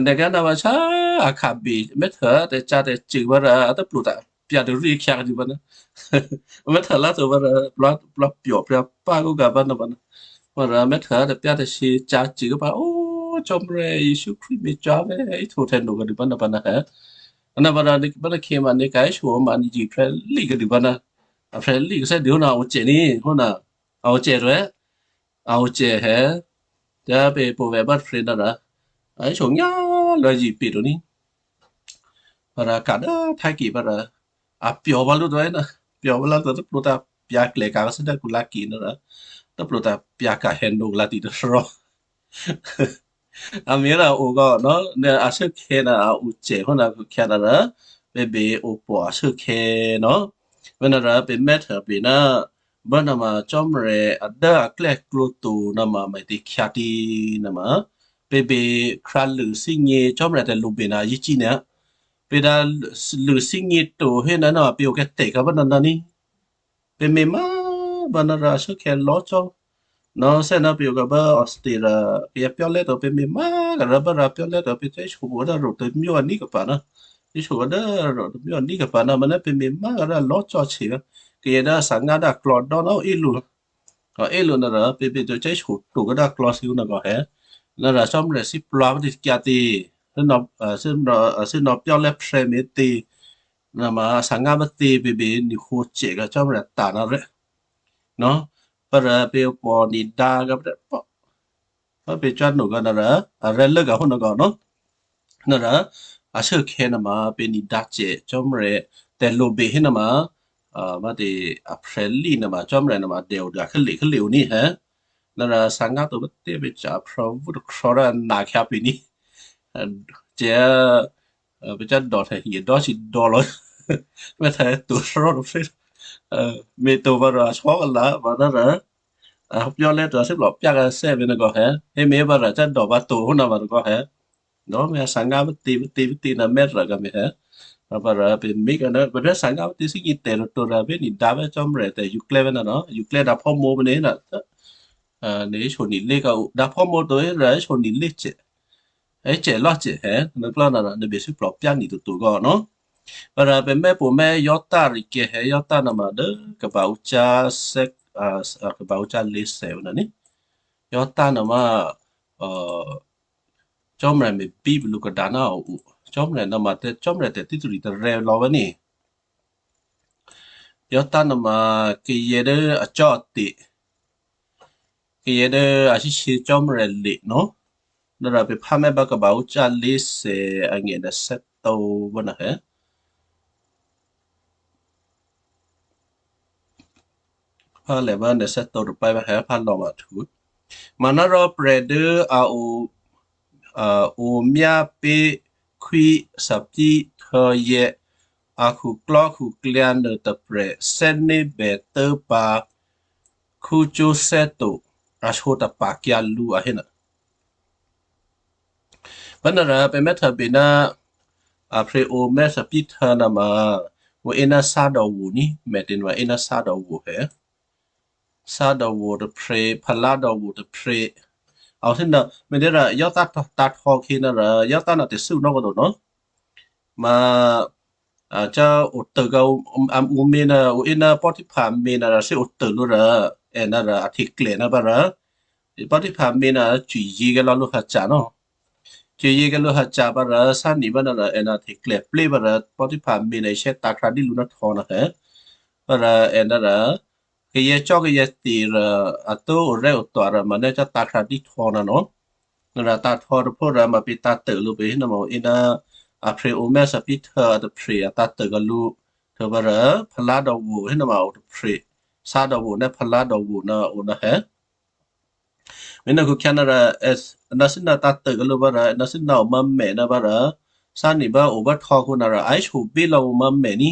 Dèkè̤́ ná ma sá a khabe, mè̤ htaka̤ tè̤cǎ tè̤cṳ̂ pǎ rò, a tôplutôpyǎ to rí khyǎ kadi pǎ ná. Mè̤ htaka̤ lá̤ to pǎ rò, plò, plò pyò̤ pyǎ pá kó gǎ pǎ ná pǎ ná. Pǎ rò mè̤ htaka̤ tè̤pyá̤ tè̤shyě cǎ cṳ̂ kǎ pǎ, ó, Cò́marya Yěsu Krístu me̤ cò́ vè̤, í htwǒ htè̌ no kadi pǎ ná pǎ ná hè. Ná pǎ rò, nè̤, pǎ ná khyě ma nè̤ ka héso ma nè̤ ji phrè́ lí kadi pǎ ná. A phrè́ lí kǎ thè́ dû hó ná a o cè̤ ní, hó ná. A o cè̤ to è? A o cè̤ hè? Tǎ pě pwǒ̤ vè̤ bá phrè́ ná rò, a héso nyá lò̌ ji pě to ní. Pǎ rò ka̤ dố tháki pǎ rò, a pyò̤ pǎ lǔ to è ná, pyò̤ pǎ lǔ to tôplutôpyǎ pyǎ klè̌ ka̤ kǎ thè́ dố kulǎ ki ná rò, tôplutôpyǎ ka̤ hè̌ no kulǎ ti to thárò́. A me̤ rò a o kò nò̌, nè̤ a shuốkhè̌ ná a o cè̤ hó ná khyǎ ná rò, pě bě o pò̤ a shuốkhè̌ nò̌. Pě ná rò pě mè̤ htaka̤ pě ná, bá ná ma Cò́marya a dố aklè̌ klǒ to ná ma me̤tě khyǎ tí ná ma, pě bě khrǎ lṳ̂ thígně Cò́marya tè̤lǔbè ná yě cí ná, pě dǎ lṳ̂ thígně to hé ná ná pě o kètè kǎ pǎ ná ná ní. Pě me̤ ma, bá ná rò a shuốkhè̌ lò̌ cò́. Nò̌ thè́ ná pě o kǎ bá Australia, kayǎ pyá̤lè́ to pě me̤ ma, kǎ rò bá rò pyá̤lè́ to pě cò́ héso kǎ dố ro to myó a ní kǎ pǎ ná. Héso kǎ dố ro to myó a ní kǎ pǎ ná, ma ná pě me̤ ma kǎ rò lò̌ cò́ chè. Kayǎ dố a thangá dố a klò̌ dò́ ná é lǔ. Kò é lǔ ná rò pě bě to cò́ héso to kǎ dố a klò̌ si hó ná kò hè. Ná rò Cò́marya thíplwǎ pǎ ti kyǎ tě. Thè́ nò̌, a, thè́ nò̌, a, thè́ nò̌ pyá̤lè́ phrè́ me̤tě. Ná ma a thangá pǎ tě pě bě nè̤ hǒ cè̤ kǎ Cò́marya tǎ ná rè́. Nò̌, pá rò pě pò̤ nè̤ dǎ kǎ pǎ, pá pě cò́ no kǎ ná rò, a rè́ lố kǎ hó ná kò nò̌. Ná rò, a shuốkhè̌ ná ma pě nè̤ dǎ cè̤ Cò́marya tè̤lǔbè hé ná ma, a, bá ti a phrè́ lí ná ma Cò́marya ná ma dèo dû a khálè khálè o ní hè. Ná rò thangá to pǎ tě pě ca̤ phròvú tôkhò̌ rò a nà khyǎ pě ní. A, cè̤, a, pě cò́ dò̌ htè̌ hyě dò́ si dò̌ lò̌. Mè̤ htè̌ to thárò́ to phrè́. A, me̤ to pǎ rò a sò́ kǎ lǎ pǎ ná rò, a, pyá̤lè́ to a thíplò pyá̤ kǎ thè́ pě ná kò hè. Hé me̤ pǎ rò cò́ dò̌ pǎ to hó ná pǎ to kò hè. Nò̌ me̤ a thangá pǎ tě pǎ tě pě tě ná mè̤ rà kǎ me̤ hè. Ná pǎ rò pě me̤ kǎ ná, pě rè́ thangá pǎ tě thígně tè̤ to to rò pě nè̤ dǎ vè̤ Cò́marya tè̤ yǔ klè́ vè̤ ná nò̌, yǔ klè́ dǎ phò́ mǒ pě ní ná. A, nè̤ héso nè̤ lé kǎ o, dǎ phò́ mǒ to é rò héso nè̤ lé cè̤. Hé cè̤ lò̌ cè̤ hè, ná klò́ ná rò nè̤ bè thíplò pyá̤ nè̤ to to kò nò̌. Pá rò pě mè̤ pwǒ̤ mè̤ Giovanni rì kèhè Giovanni ná ma dố kǎ bá o cò́ sè̌, a, a, kǎ bá o cò́ lěsè̌ o ná ní. Giovanni ná ma, a, Cò́marya me̤bí pǎ lǔ kǎ dǎ ná a o. Cò́marya ná ma tè̤, Cò́marya tè̤ títè̤ rì tè̤ rè̤ lò̌ vè̤ ní. Giovanni ná ma kayǎ dố a cò́ a te̤. Kayǎ dố a shyé shyě Cò́marya lě̤ nò̌. Ná rò pě phá mè̤ bá kǎ bá o cò́ lěsè̌ a ngè dǎ sè̌ to vè̤ ná hè. Phá lè bá nè̤ thè́tǒ tôpái bá hè̌ phá lò̌ ma htû. Manárò prè̤ dố a o, a omyá pé̤ khwí thòbǐthèyè̌ a khuklò́khuklyǎ nuôtôprè̤ thè́né̤bè tốpǎ Joseph to, a sǒtapa̤kyǎ lǔ a hé. Manárò pè̤ mè́ htòbí ná a prè̤ omyá thòbǐthèyě̤ nuôma ǔ é ná sádòwo ní, mè̤těnuô é ná sádòwo hè̌. Sádòwo tôprè̤, phaládòwo tôprè̤. A o hé ná, me̤těnuô yò́tǎ̤ tǎ-, tǎhtò̌ khyě ná rò, yò́tǎ̤ ná tè̤thû́ nò́ kòto nò́. Ma, a, cá otô gǎ ǔ, ǔ, ǔ mě ná, ǔ é ná Potiphar mě ná rò thǐ otô lǔ rò, è ná rò a hteklè ná bá rò. Potiphar mě ná cwiye̤kyǎ lò̌ lǔ haca̤ nò́. Cwiye̤kyǎ lǔ haca̤ bá rò, sá ni bá ná rò, è ná hteklè plé̤ bá rò, Potiphar mě ná shè́tǎ̤ khrǎ dí lǔ ná htò̌ ná hè̌. Bá rò, è ná rò, kayǎ cò́ kayǎ te̤ rò a tǒ orè́ otwa rò ma nè́ cò́ tǎ̤ khrǎ dí htò̌ ná nò́. Rò tǎ̤ htò̌ tôphuố rò ma pè̤ tǎ̤ tôô lǔ pè hé ná ma ǔ é ná a prè̤ omyá thòbǐthèyě̤ a tôprè̤ a tǎ̤ tôô lǔ. Htuô̌ bá rò phaládòwo hé ná ma ǔ tôprè̤. Sádòwo ná phaládòwo ná ǔ ná hè̌. Me̤ ná khukhyǎ ná rò, è, ná thǐ ná tǎ̤ tôô lǔ bá rò, ná thǐ ná omǎ mè ná bá rò, sá ni bá o bá htò̌ khǒ ná rò, a hé shobí lò̌ omǎ mè ní.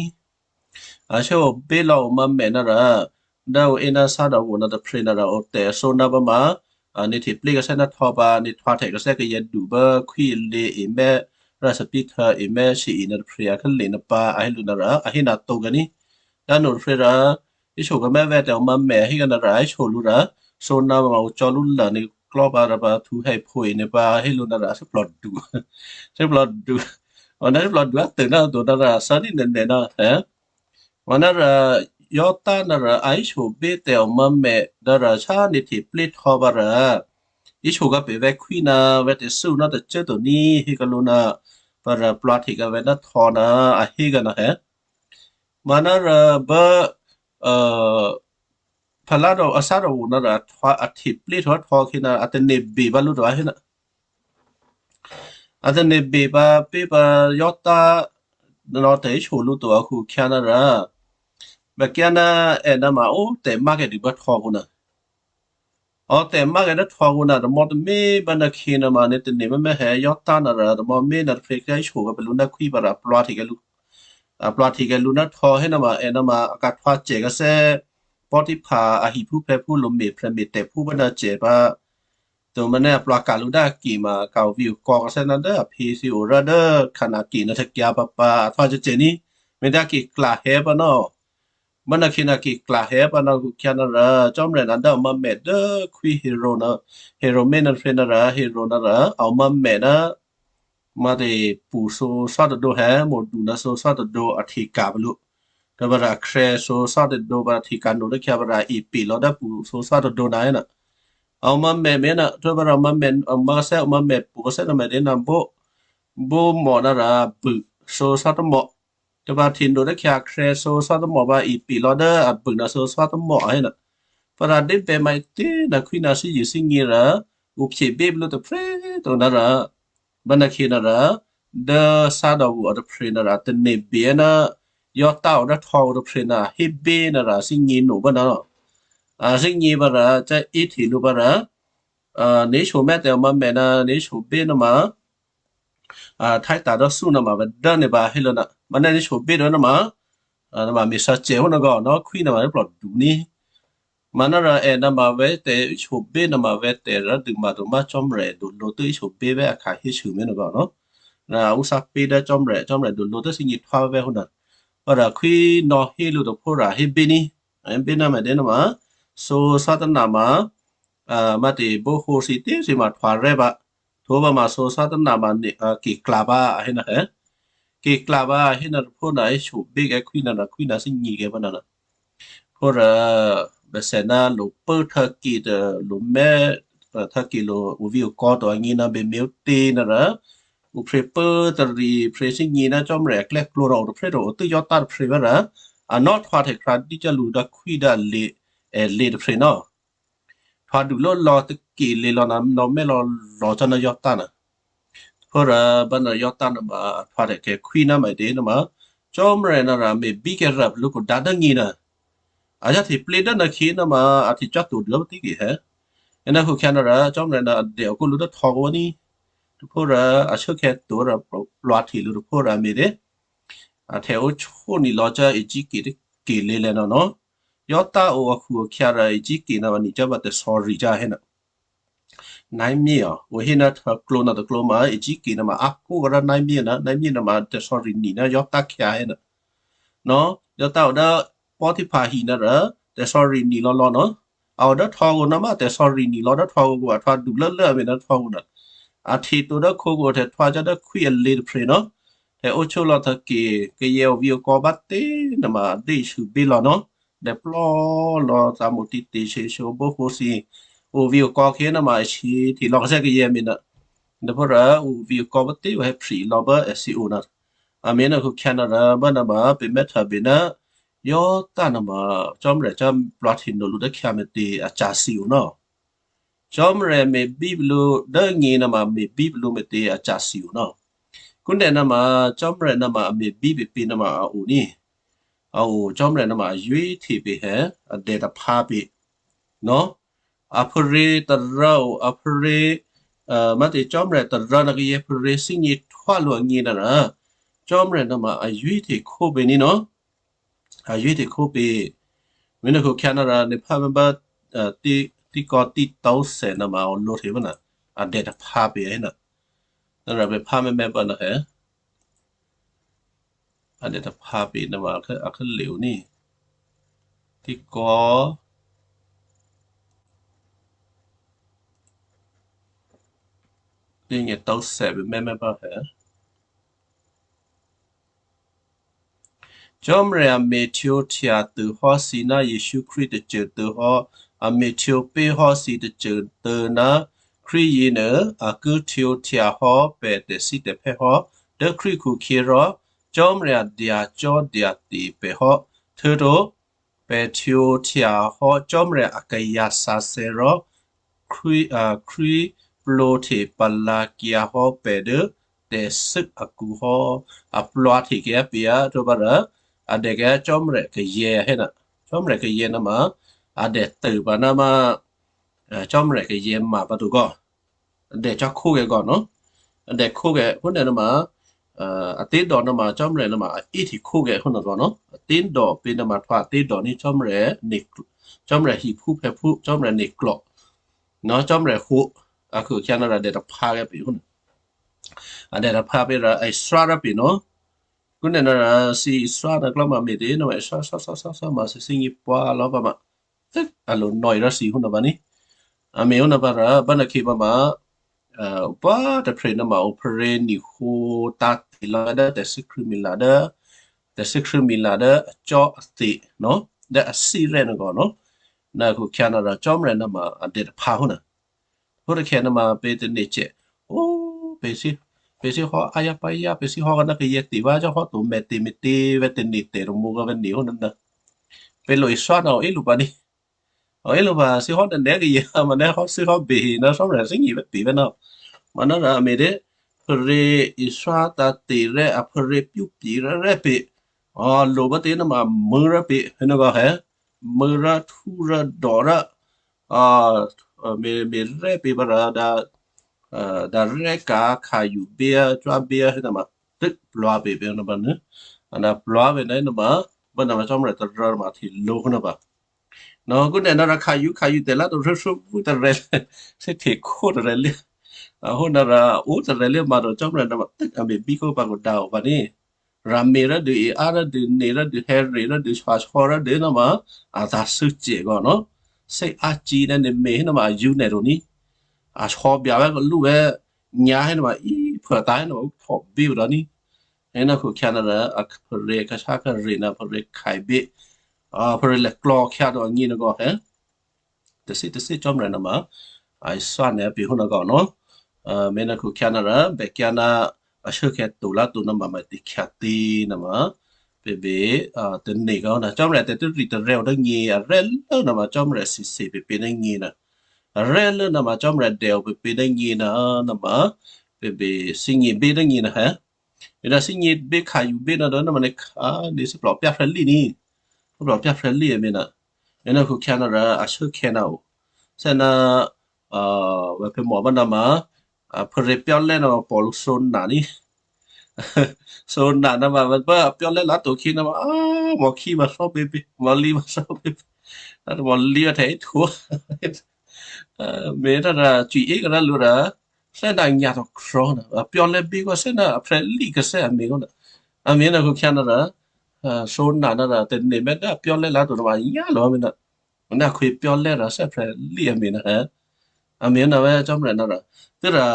A shobí lò̌ omǎ mè ná rò, dố ǔ é ná sádòwo ná tôprè̤ ná rò, ǔ tè̤thǒ ná bá ma, a, nè̤ hteplí kèsè́ ná htò̌ pǎ, nè̤ htwǎhtè̌ kèsè́ kayǎdu bá khwí lě emyá, rò thòbǐthèyě̤ emyá shǐ i ná tôprè̤ a khǎlé̤ ná pǎ, a hé lǔ ná rò, a hé ná tǒ gǎ ní. Dá nuôtôprè̤ rò, íshò kèmè́ vè̤́ tè̤ omǎ mè hé gǎ ná rò, íshò lǔ rò, thǒ ná ma ǔ cò́ lǔ lô ní klò́ pǎ rò pǎ htǔ hè̌phǒ i ní pǎ hé lǔ ná rò, thíplòdu. Thíplòdu. Ǔ ná thíplòdu a tôô ná to ná rò, sá ní nè̤ nè̤ ná, è? Ǔ ná rò, yò́tǎ̤ ná rò, a íshobí tè̤ omǎ mè, dố rò sá nè̤ hteplí htò̌ bá rò, íshò gǎ pè vè̤́ khwí ná vè̤́ tè̤thû́ ná tôcô꤮ to ní hé gǎ lǔ ná, bá rò plwǎhteka̤ vè̤́ ná htò̌ ná, a hé gǎ ná hè̌. Manárò bá, a, phaládò, a sádòwo ná rò a htwǎ, a hteplí htò̌ htò̌ khyě ná a tane̤ be bá lǔ to a hé ná. A tane̤ be pǎ pé̤ pǎ yò́tǎ̤ ná tè̤ íshò lǔ to a khukhyǎ ná rò, bèkyǎ ná è ná ma ó tè̤mákèdu bá htò̌ kǔ ná. Ǔ tè̤mákè dố htò̌ kǔ ná tamò̌ tômě bá ná khyě ná ma nè̤ tane̤ mè́mè́ hè̌ yò́tǎ̤ ná rò tamò̌ mě ná tôprè̤ klyá íshò gǎ pè lǔ ná khwí pǎ rò a plwǎhteka̤ lǔ. A plwǎhteka̤ lǔ ná htò̌ hé ná ma è ná ma a kahtwǎ cè kèsè́ Potiphar a hiphúphè̌phú lǔ me̤ prè̤me̤tè̤phú bá ná cè pǎ. Tǒ ma nè́ a plwǎka̤ lǔ dố a ke ma a ka̤ ovǐ̤okò̌ kèsè́ ná dố a phǐ thǐ o rá dố khana ke ná tôkyǎ pǎpǎ a htwǎ cècè ní. Me̤ dố a ke klahè̌ pǎ ná. Bá ná khyě ná ke klahè̌ pǎ ná khukhyǎ ná rò Cò́marya ná dố a omǎ mè dố khwí Herodè ná Herodè mě ná tôprè̤ ná rò Herodè ná rò a omǎ mè ná Matè pṳ sǒsá tôdǒ hè̌, mo̤du ná sǒsá tôdǒ a hteka̤ pǎ lǔ. Tǒ bá rò a khrè̌ sǒsá tôdǒ pǎ hteka̤ no dố khyǎ pǎ rò a e pe lò̌ dố pṳ sǒsá tôdǒ ná hé ná. A omǎ mè mè ná, tǒ bá rò a omǎ mè, a omǎ kèsè́, a omǎ mè pṳ kèsè́ ná mè dě ná bó, bó mò ná rò a bû sǒsá tômò. Tǒ bá hteno dố khyǎ a khrè̌ sǒsá tômò pǎ e pe lò̌ dố a bû ná sǒsá tômò a hé ná. Pá rò dé bè maitě ná khwí ná thízye thínyě̤ rò, ǔ phyebí pǎ lǔ tôprè̤꤮ to ná rò, bá ná khyě ná rò, dố sádòwo a tôprè̤ ná rò a tane̤ be ná, yò́tǎ̤ o dố htò̌ o tôprè̤ ná a hébí ná rò a thínyě̤ no pǎ ná. A thínyě̤ pǎ rò, cá íhte lǔ pǎ rò, a, nè̤ íshò mè́ tè̤ omǎ mè ná nè̤ íshobí ná ma, a, tháita dố thú ná ma vè̤́ dố nè̤ pǎ hé lǔ ná. Ma nè̤ íshobí dố ná ma, a, ná ma me̤ sǎcè hó ná gò, ná khwí ná ma nè̤ plòdu ní. Manárò è ná ma vè̤́ tè̤ íshobí ná ma vè̤́ tè̤ rò dû ma to má Cò́marya dulǒ tố íshobí vè̤́ a khǎ hésû mè́ ná gò ná. Ná a úsá pé dố Cò́marya, Cò́marya dulǒ tố thínyě̤ htwá vè̤́ hó ná. Pá rò khwí nò̌ hé lǔ tôphó rò a hébí ní. A hébí ná mè dě ná ma, sǒsá tôná ma, a, Matè bó hǒ thǐ tě thǐ ma htwǎ rè́ pǎ. Tǒ bá ma sǒsá tôná ma nè̤, a, ke klahè̌ pǎ a hé ná hè̌. Ke klahè̌ pǎ a hé ná tôphó ná íshobí kè́ khwí ná, ná khwí ná thínyě̤ kè́ pǎ ná ná. Phú rò, bèsè ná lo pố htò̌ke tôlǒ mè́, a, htò̌ke lo ovǐ̤okò̌ to angǐ ná bèměǔtě ná rò, ǔ phrě pố tôrì phrě thínyě̤ ná Cò́marya aklè̌klǒ ná o tôprè̤ to o tû́ yò́tǎ̤ tôprè̤ pǎ rò, a nò̌ htwǎhtè̌ khrǎ dí cò́ lǔ dố khwí dố a le, è le tôprè̤ ná. Htwǎ dulǒ lò̌ tôke le lò̌ ná nò̌ mè́ lò̌ lò̌ cò́ ná yò́tǎ̤ ná. Phú rò bá ná yò́tǎ̤ ná ma htwǎhtè̌ kè́ khwí ná mè dě ná ma, Cò́marya ná rò me̤bí kè́ rap lǔ kò dǎ dố ngí ná. A yáhte plé dố nò̌khyě ná ma a htecuố to dû pǎ tiki hé. Ena khukhyǎ ná rò Cò́marya ná a dè-o kó lǔ dố htò̌kǔ ní. Tôphuốrò a shuốkhè̌ to rò plwǎhte lǔ tôphuốrò a me̤ dě. A htè̌-ó chónǐ lò̌ cò́ Egypt ke ké̤ lělè̌ nò́ nò́. Yò́tá o akhu-akhyǎ rò Egypt ke ná vǎ ni cò́ vǎ tè̤sò̌ri cò́ hénuô. Náimyé ò, ǔ hé ná htuô̌klǒ ná tôklǒ ma Egypt ke ná ma a kó rò náimyé ná, náimyé ná ma tè̤sò̌ri ni ná Yò́tá khyǎ hénuô. Nò́, Yò́tá o dố Potiphar hi ná rò tè̤sò̌ri ni lò̌lò̌ nò́. A o dố htò̌kǔ ná ma tè̤sò̌ri ni lò̌ dố htò̌kǔ, a htwǒ dulốlố a me̤ ná htò̌kǔ ná. A htě to dố khǒkǔ htè̌ htwǒ cò́ dố khwí alě tôprè̤ nò́. Htè̌ óchó lò̌ tôke kayǎ ovǐ̤okò̌ bá tě ná ma a dé isû bé lò̌ nò́. Dè̌plò́ lò̌ tǎ̤mo̤ tǐ̤te̤ shyěshyǒ bókǒ thǐ ovǐ̤okò̌ khyě ná ma a shyě hte lò̌ kazè́ kayǎ me̤ ná. Dè̌phú rò ovǐ̤okò̌ bá tě vǎ hé phri lò̌ bố èthǐ o ná. A me̤ ná khukhyǎ ná rò bá ná ma pè̤ mè́htôbè ná Yò́tá ná ma Cò́marya cò́ plwǎhte nò̌ lǔ dố khyǎ me̤tě a ca̤ thǐ o nò́. Cò́marya me̤bí lǔ dố nyě ná ma me̤bí lǔ me̤tě a ca̤ thǐ o nò́. Kúnè ná ma Cò́marya ná ma a me̤bí pèpě ná ma a o ní. A o Cò́marya ná ma a ywé hte pè hé, a dè taphǎ pè. Nò́, a pharě tará o, a pharě, a, má̤tě Cò́marya tará ná kayǎ pharě thígně htwá lǔ agně ná rò, Cò́marya ná ma a ywé hte khó pè ní nò́. A ywé hte khó pè. Me̤ ná khukhyǎ ná rò nè̤ phá mè́ bá, a, tí, tíkò̌ títǒ thè ná ma a o lǒ hte mó ná, a dè taphǎ pè hé ná. Ná rò pè phá mè́mè́ bá ná hé. A dè taphǎ pè ná ma a khá, a khá lye̤ o ní. Tíkò̌ tí nyě tǒ thè pè mè́mè́ bá hé. Cò́marya me̤htwǒhtya tû hò́ thǐ ná Jesǔ Krístu tôcô tû hò́, a me̤htwǒ pé̤ hò́ thǐ tôcô tû ná Krístu yěnuô a ki htwǒhtya hò́ pè̤ tè̤thítè̤phè́ hò́ dố Krístu khukhyě rò Cò́marya dyacò́dyate̤ pè̤ hò́. Htuô̌to pè̤ htwǒhtya hò́ Cò́marya akayǎ sǎsè̌ rò Krístu, a, Krístu plwǒhte palǎkyǎ hò́ pè̤ dố tè̤thû́ akǔ hò́. A plwǎhte kayǎ pè a htwǒ pǎ rò a dè kayǎ Cò́marya kayǎ hé ná, Cò́marya kayǎ ná ma a dè tû pǎ ná ma, a, Cò́marya kayǎ ma pǎ to kò. A dè cò́ khókè kò nò́. A dè khókè, phúnuô ná ma, a, a té̤dò ná ma Cò́marya ná ma a íhte khókè phúnuô kò nò́. A té̤dò pè ná ma htwǒ a té̤dò ní Cò́marya ne, Cò́marya hiphúphè̌phú, Cò́marya neklò̤. Nò́ Cò́marya hǒ, a khukhyǎ ná rò a dè taphǎ kayǎ pè phúnuô. A dè taphǎ pè rò a iswá rò pè nò́. Kúnè ná rò thǐ iswá ná klò́ma me̤tě ná ma iswá, swá, swá, swá, swá, ma thǐ thígně pwǎ lò̌ pǎ ma. Tû́, a lo nò̌e rò thǐ hú ná pǎ ní. A me̤ hú ná pǎ rò, bá ná khyě pǎ ma, a, opá tôprè̤ ná ma opharě nihǒ tǎ̤te̤ lò̌ dố tè̤thû́ Krístu Krístu dố, tè̤thû́ Krístu Krístu dố acò́ate̤ nò́, dố a thí rè́ ná kò nò́. Ná khukhyǎ ná rò Cò́marya ná ma a dè taphǎ hú ná. Phú tôkhè̌ ná ma pè tane̤ cè. Ó, pè thí, pè thí hò́ ayǎpáyá, pè thí hò́ ná kayǎ te̤ vǎ cò́ hò́ to mè̤tě me̤tě vǎ tane̤ tè̤ rmǒ vǎ ne hó ná. Pè lo iswá ná o é lǔ pǎ ní. O é lǔ pǎ thí hò́ nè̤ kayǎ ma nè̤ hò́ thí hò́ behe ná Cò́marya thígně vǎ pè vǎ ná. Ma ná rò a me̤ dě, pharě iswá tǎ̤te̤ rè́, a pharě pyúpye̤ rè́ rè́ pè. Ò, lo bá tě ná ma mû̌ rè́ pè, hé ná kò hé. Mû̌ rè́ htǔ rè́ dò rè́, a, a, me̤, me̤ rè́ pè pǎ rò dǎ, a, dǎ rè́ ka̤ khǎyu béá, cwá béá hé ná ma tû́ plwǎ pè pè ná pǎ nû. A ná plwǎ pè ná ná ma, bá ná ma Cò́marya tará ma htě lǒ hó ná pǎ. Nò̌ kúnè ná rò khǎyu, khǎyu tè̤lá to hrû́hrû́ pwú tarè̤, thí htekhó tarè̤ lé. A hó ná rò ó tarè̤ lé ma rò Cò́marya ná ma tû́ a me̤bí kó pǎ kò dǎ o pǎ ní. Rà me̤ rò dû e á rò dû ne rò dû hè̌ rè rò dû shwashò rò dû ná ma a tǎ̤thû́ cè kò nò́. Sé á cí ná nè̤ me̤ hé ná ma a yǔ nè̤ rò ní. A shò bya vè̤́ kò lú vè̤́ nyǎ hé ná ma í phuôtǎ̤ hé ná ma ó phò bí rò ní. Hé ná khukhyǎ ná rò a pharě kashá kharè ná pharě khaibě, a pharě lèklò̌ khyá dò anyě ná kò hé. Tè̤sí tè̤sí Cò́marya ná ma a iswá nè̤ pè hó ná kò nò́. A, me̤ ná khukhyǎ ná rò bèkyǎ ná a shuốkhè̌ to lá to ná ma ma ti khyǎtě ná ma pè bè, a, tane̤ kò ná Cò́marya tè̤tû́ rì tarè̤ o dố nyě a rè́ lố ná ma Cò́marya sisè pè pè dố nyě ná. A rè́ lố ná ma Cò́marya dè o pè pè dố nyě ná, ná ma pè bè thígně bé dố nyě ná hé. Me̤ ná thígně bé khǎyu bé ná dố ná ma nè̤ khǎ nè̤ thíplò pyá phrèlí ní. Thíplò pyá phrèlí a me̤ ná. Me̤ ná khukhyǎ ná rò a shuốkhè̌ ná o. Sè ná, a, vè̤phè̌ mò bá ná ma, a, phûrě pyá̤lè́ ná pò̤ lǔ sǒna ní. Sǒna ná ma, vè̤ bá a pyá̤lè́ láto khí ná ma, a, mò̤khí ma sò́ běbě, mò̤lǐ ma sò́ běbě. Ná mò̤lǐ ma htè̌ hí htwǒ. A, me̤ ná rà cwǐ é kará lǔ rà, sè ná nyǎ tôkrò̤ ná, a pyá̤lè́ bí kò sè ná a phrè̌ lí kò sè a me̤ kò ná. A me̤ ná khukhyǎ ná rà, a, sǒna ná rà, tè̤ne̤ mè̤ ná a pyá̤lè́ láto ná ma nyá lǒ a me̤ ná. Ná khwí pyá̤lè́ rà sè phrè̌ lí a me̤ ná, a me̤ ná vè̤ Cò́marya ná rà. Tû́rà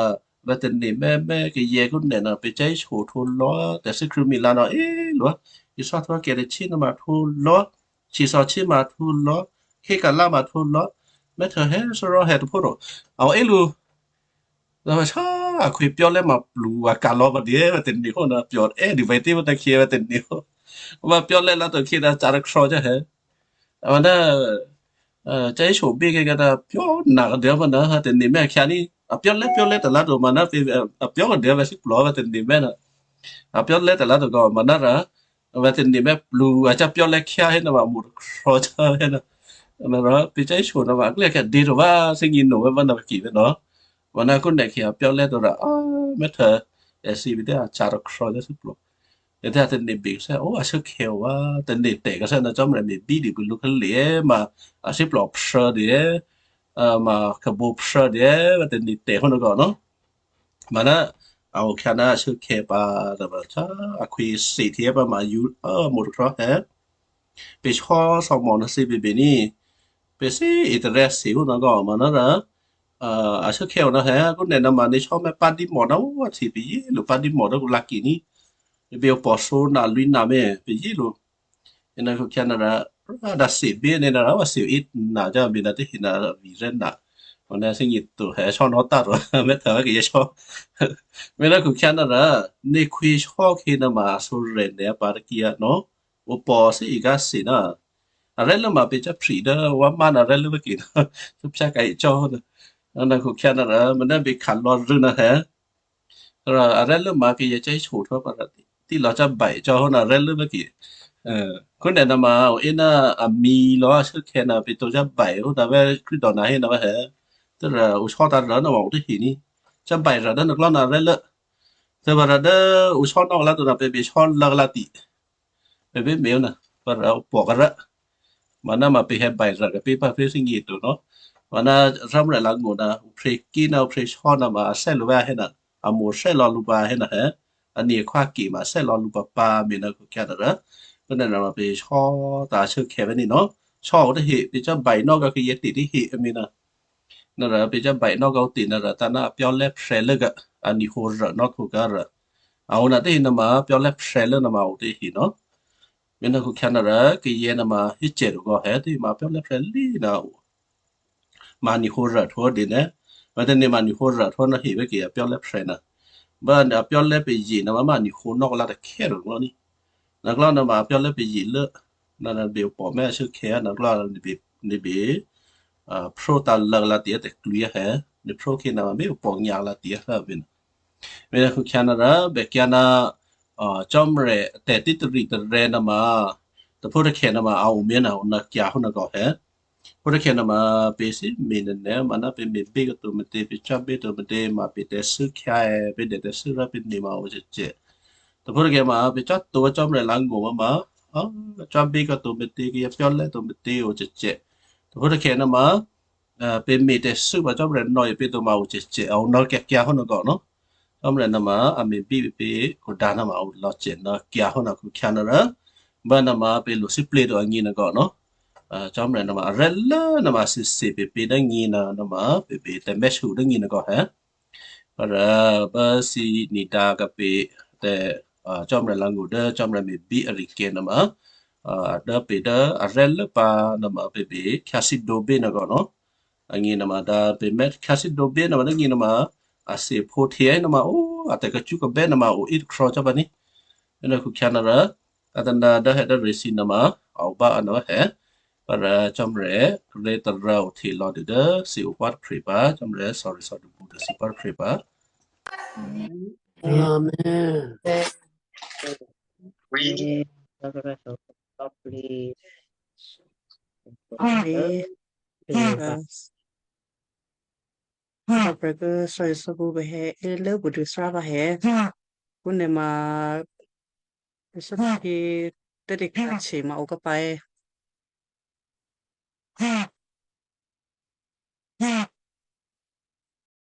vè̤ tè̤ne̤ mè̤ mè̤ kayè̌ kó nè̤ ná pè̤ cáíshyo htwǒ lò̌, tè̤thû́ Krístu milǎ ná é lò̌. Isò́htwó kè̤ tôchí ná ma htwǒ lò̌. Shyěsò̌ chí ma htwǒ lò̌. Khékala ma htwǒ lò̌. Mè̤ htè̌ hé sò́rò̤ hé tôphuố rò. A o é lǔ. Rò vè̤ sá a khwí pyá̤lè́ ma plu a ka̤ lò̌ pǎ dǐ vè̤ tè̤ne̤ hó ná pyá̤ é dǐ vè̤ tě vè̤ tè̤khyě vè̤ tè̤ne̤ hó. Vè̤ pyá̤lè́ láto khí ná ca̤ tôkrò̤ cò́ hé. A ná, a, cáíshyo bí kè́ ná pyá̤ ná kadè̌ ma ná ha tè̤ne̤ mè̤ khyǎ ní. A pyá̤lè́ pyá̤lè́ tala to ma ná pě, a, a pyá̤ kadè̌ vè̤ sí plò̤ vè̤ tè̤ne̤ mè̤ ná. A pyá̤lè́ tala to kò ma ná rà. Vè̤ tè̤ne̤ mè̤ plu a cápyá̤lè́ khyá hé ná ma mṳ tôkrò̤ cò́ hé ná. Ná rò pě cáíshyo ná ma a klè̌ khyǎ dě to vè̤ thè́gně nò̌ vè̤ vè̤ ná kì vè̤ ná. Vè̤ ná kó nè̤ khyǎ a pyá̤lè́ to rà, a, mè̤ htè̌, èsì vè̤ tě a ca̤ tôkrò̤ cò́ sí plò̤. Tè̤ tè̤ne̤ bè kò sè, o, a shuốkhè̌ o vè̤ tè̤ne̤ tè̤ kò sè ná Cò́marya me̤bí dǐ pû lǔ kálè̤ ma a sí plò̤ phrû dǐ, a, ma khèbǒ phrû dǐ, vè̤ tè̤ne̤ tè̤ hó ná kò ná. Ma ná, a o khyǎ ná a shuốkhè̌ pǎ, rò vè̤ sá a khwí sè htyěpǎ ma yǔ, a, mṳ tôkrò̤ hé. Pě sò́ sò̌mò ná sè běbě ní. Pě sè é tarè́ sè hó ná kò ma ná rà, a, a shuốkhè̌ o ná hé, kó nè̤ ná ma ní sò̌mè̤ pǎ dǐ mò ná o, a htyě pě yě lǔ pǎ dǐ mò dố kǔ lǎ kì ní. Pě o pò̤ sǒ ná lwǐ̤ ná mè̤ pě yě lǔ. Ná khukhyǎ ná rà, rà dǎ sè bí ní ná rà, vè̤ sè é ná cò́, me̤ ná tě hí ná vǐ rè́ ná. Vè̤ ná thè́gně to hé sò́ ná tǎ rò, mè̤ htè̌ vè̤ kì yě sò́. Me̤ ná khukhyǎ ná rà, ní khwí sò́ khí ná ma a sǒrè̤ nè̤ pǎ tôkyǎ ná. O pò̤ sè é gǎ sè ná. A rè́ lố ma pě cáphri dố vǎ má ná rè́ lố vè̤ kì ná. Sǒ pyá̤ kayě cò́ ná. Ná khukhyǎ ná rà, mè̤ ná bě kha̤ lò̌ rû̌ ná hé. Rò a rè́ lố ma kì yě cáíshyo htwǒ pǎ rà tí lò̌ cábè cò́ hó ná rè́ lố vè̤ kì. A, kó nè̤ ná ma o é ná a mi lò̌ a shuốkhè̌ ná pě to cábè hó ná vè̤ Krístu ná hé ná vè̤ hé. Tû́rà o sò́ tǎ rò ná ma o tě hí ní. Cábè rà dố ná klò́ ná rè́ lố. Tû́rà rà dố o sò́ ná o lá to ná pě bě sò́ lǎ kálá tí. Pě bě me̤ ná, pǎ rà o pò̤ kárá. Ma ná ma pě hé bè rà kà pě pǎ pě thè́gně to ná. Ma ná Cò́marya lǎ̤ngó̤ ná, o phrè kí ná o phrè sò́ ná ma a sè lǔ vè̤ hé ná. A mṳ sè lò̌ lǔ pǎ hé ná hé. A ní khwá kì ma sè lò̌ lǔ pǎ pǎ me̤ ná khukhyǎ ná rà. Kó nè̤ ná ma pě sò́ tǎ shuốkhè̌ vè̤ ní ná. Sò́ o tě hí, pě cábè ná kà kì yě tě tě hí me̤ ná. Ná rà pě cábè ná kà o tě ná rà tǎ ná a pyá̤lè́ phrè̌ lố kà. A ní hǒ rà ná htwǒ kà rà. A o ná tě hí ná ma pyá̤lè́ phrè̌ lố ná ma o tě hí ná. Me̤ ná khukhyǎ ná rà kì yě ná ma hí cè rò kò hé tě ma pyá̤lè́ phrè̌ lí ná o. Ma ní hǒ rà htwǒ dě nè̤. Vè̤ tè̤ne̤ ma ní hǒ rà htwǒ ná hí vè̤ kì a pyá̤lè́ phrè̌ ná. Bá a pyá̤lè́ pě yě ná ma ní hǒ ná kà lá tôkhè̌ rò ná ní. Ná klò́ ná ma a pyá̤lè́ pě yě lố. Ná ná bě o pò̤ mè̤ a shuốkhè̌ ná klò́ ní bě, ní bě, a, phró tǎ lǎ kálá tí tè̤klwǐ hé. Ní phró khí ná ma bě o pò̤ nyǎ kálá tí hé bě ná. Me̤ ná khukhyǎ ná rà bè kyǎ ná, a, Cò́marya tè̤tí tarì tarè̤ ná ma. Tôphuố tôkhè̌ ná ma a o me̤ ná o ná kyǎ hó ná kò hé. Tôphuố tôkhè̌ ná ma pě sè me̤ nè̤ nè̤ ma ná pě me̤ bě kà to me̤tě, pě cábě to me̤tě, ma pě tè̤shuốkhè̌, pě dè tè̤shuốrò pě ní ma o cècè. Tôphuố tôkhè̌ ma pě cáto Cò́marya lǎ̤ngó̤ ma ma, a, cábě kà to me̤tě, kì yě pyá̤lè́ to me̤tě o cècè. Tôphuố tôkhè̌ ná ma, a, pě me̤ tè̤shuốkhè̌ Cò́marya nò̌ yě pě to ma o cècè, a o ná kyǎ kyǎ hó ná kò ná. Cò́marya ná ma a me̤ bě pě kò dǎ ná ma o lò̌ cè ná kyǎ hó ná khukhyǎ ná rà. Bá ná ma pě lo sǐplě to a ngí ná kò ná. A, Cò́marya ná ma a rè́ lố ná ma sè sè pě pě dố ngí ná ná ma pě pě tè̤mèshu dố ngí ná kò hé. Rà bá sǐ ní dǎ kà pě tè̤, a, Cò́marya lǎ̤ngó̤ dố Cò́marya me̤ bě a rì kè ná ma, a, dố pě dố a rè́ lố pǎ ná ma pě pě khyǎ sǐ dǒ bě ná kò ná. A ngí ná ma dǎ pě mè̤ khyǎ sǐ dǒ bě ná ma dố ngí ná ma, a sè phǒ htyě ná ma o, a tè̤ kacú kabè́ ná ma o í tôkrò̤ cò́ pǎ ní. Me̤ ná khukhyǎ ná rà, a tǎ ná dố hé dố rè̤ sǐ ná ma, a o bá a ná hé. Pá rà Cò́marya rè̤ tôrǎ o htyě lò̌ dû dố sǐ o pá tôphrè pǎ, Cò́marya sorry sorry dû dû sǐ pá tôphrè pǎ. Amen. Amen. Amen. Amen. Prè̤ kû̌ thò́isophu pahè é lốbǔdu thrá pahè. Phúnuôma thò́isophu tè̤tě ka̤ ma o kapye.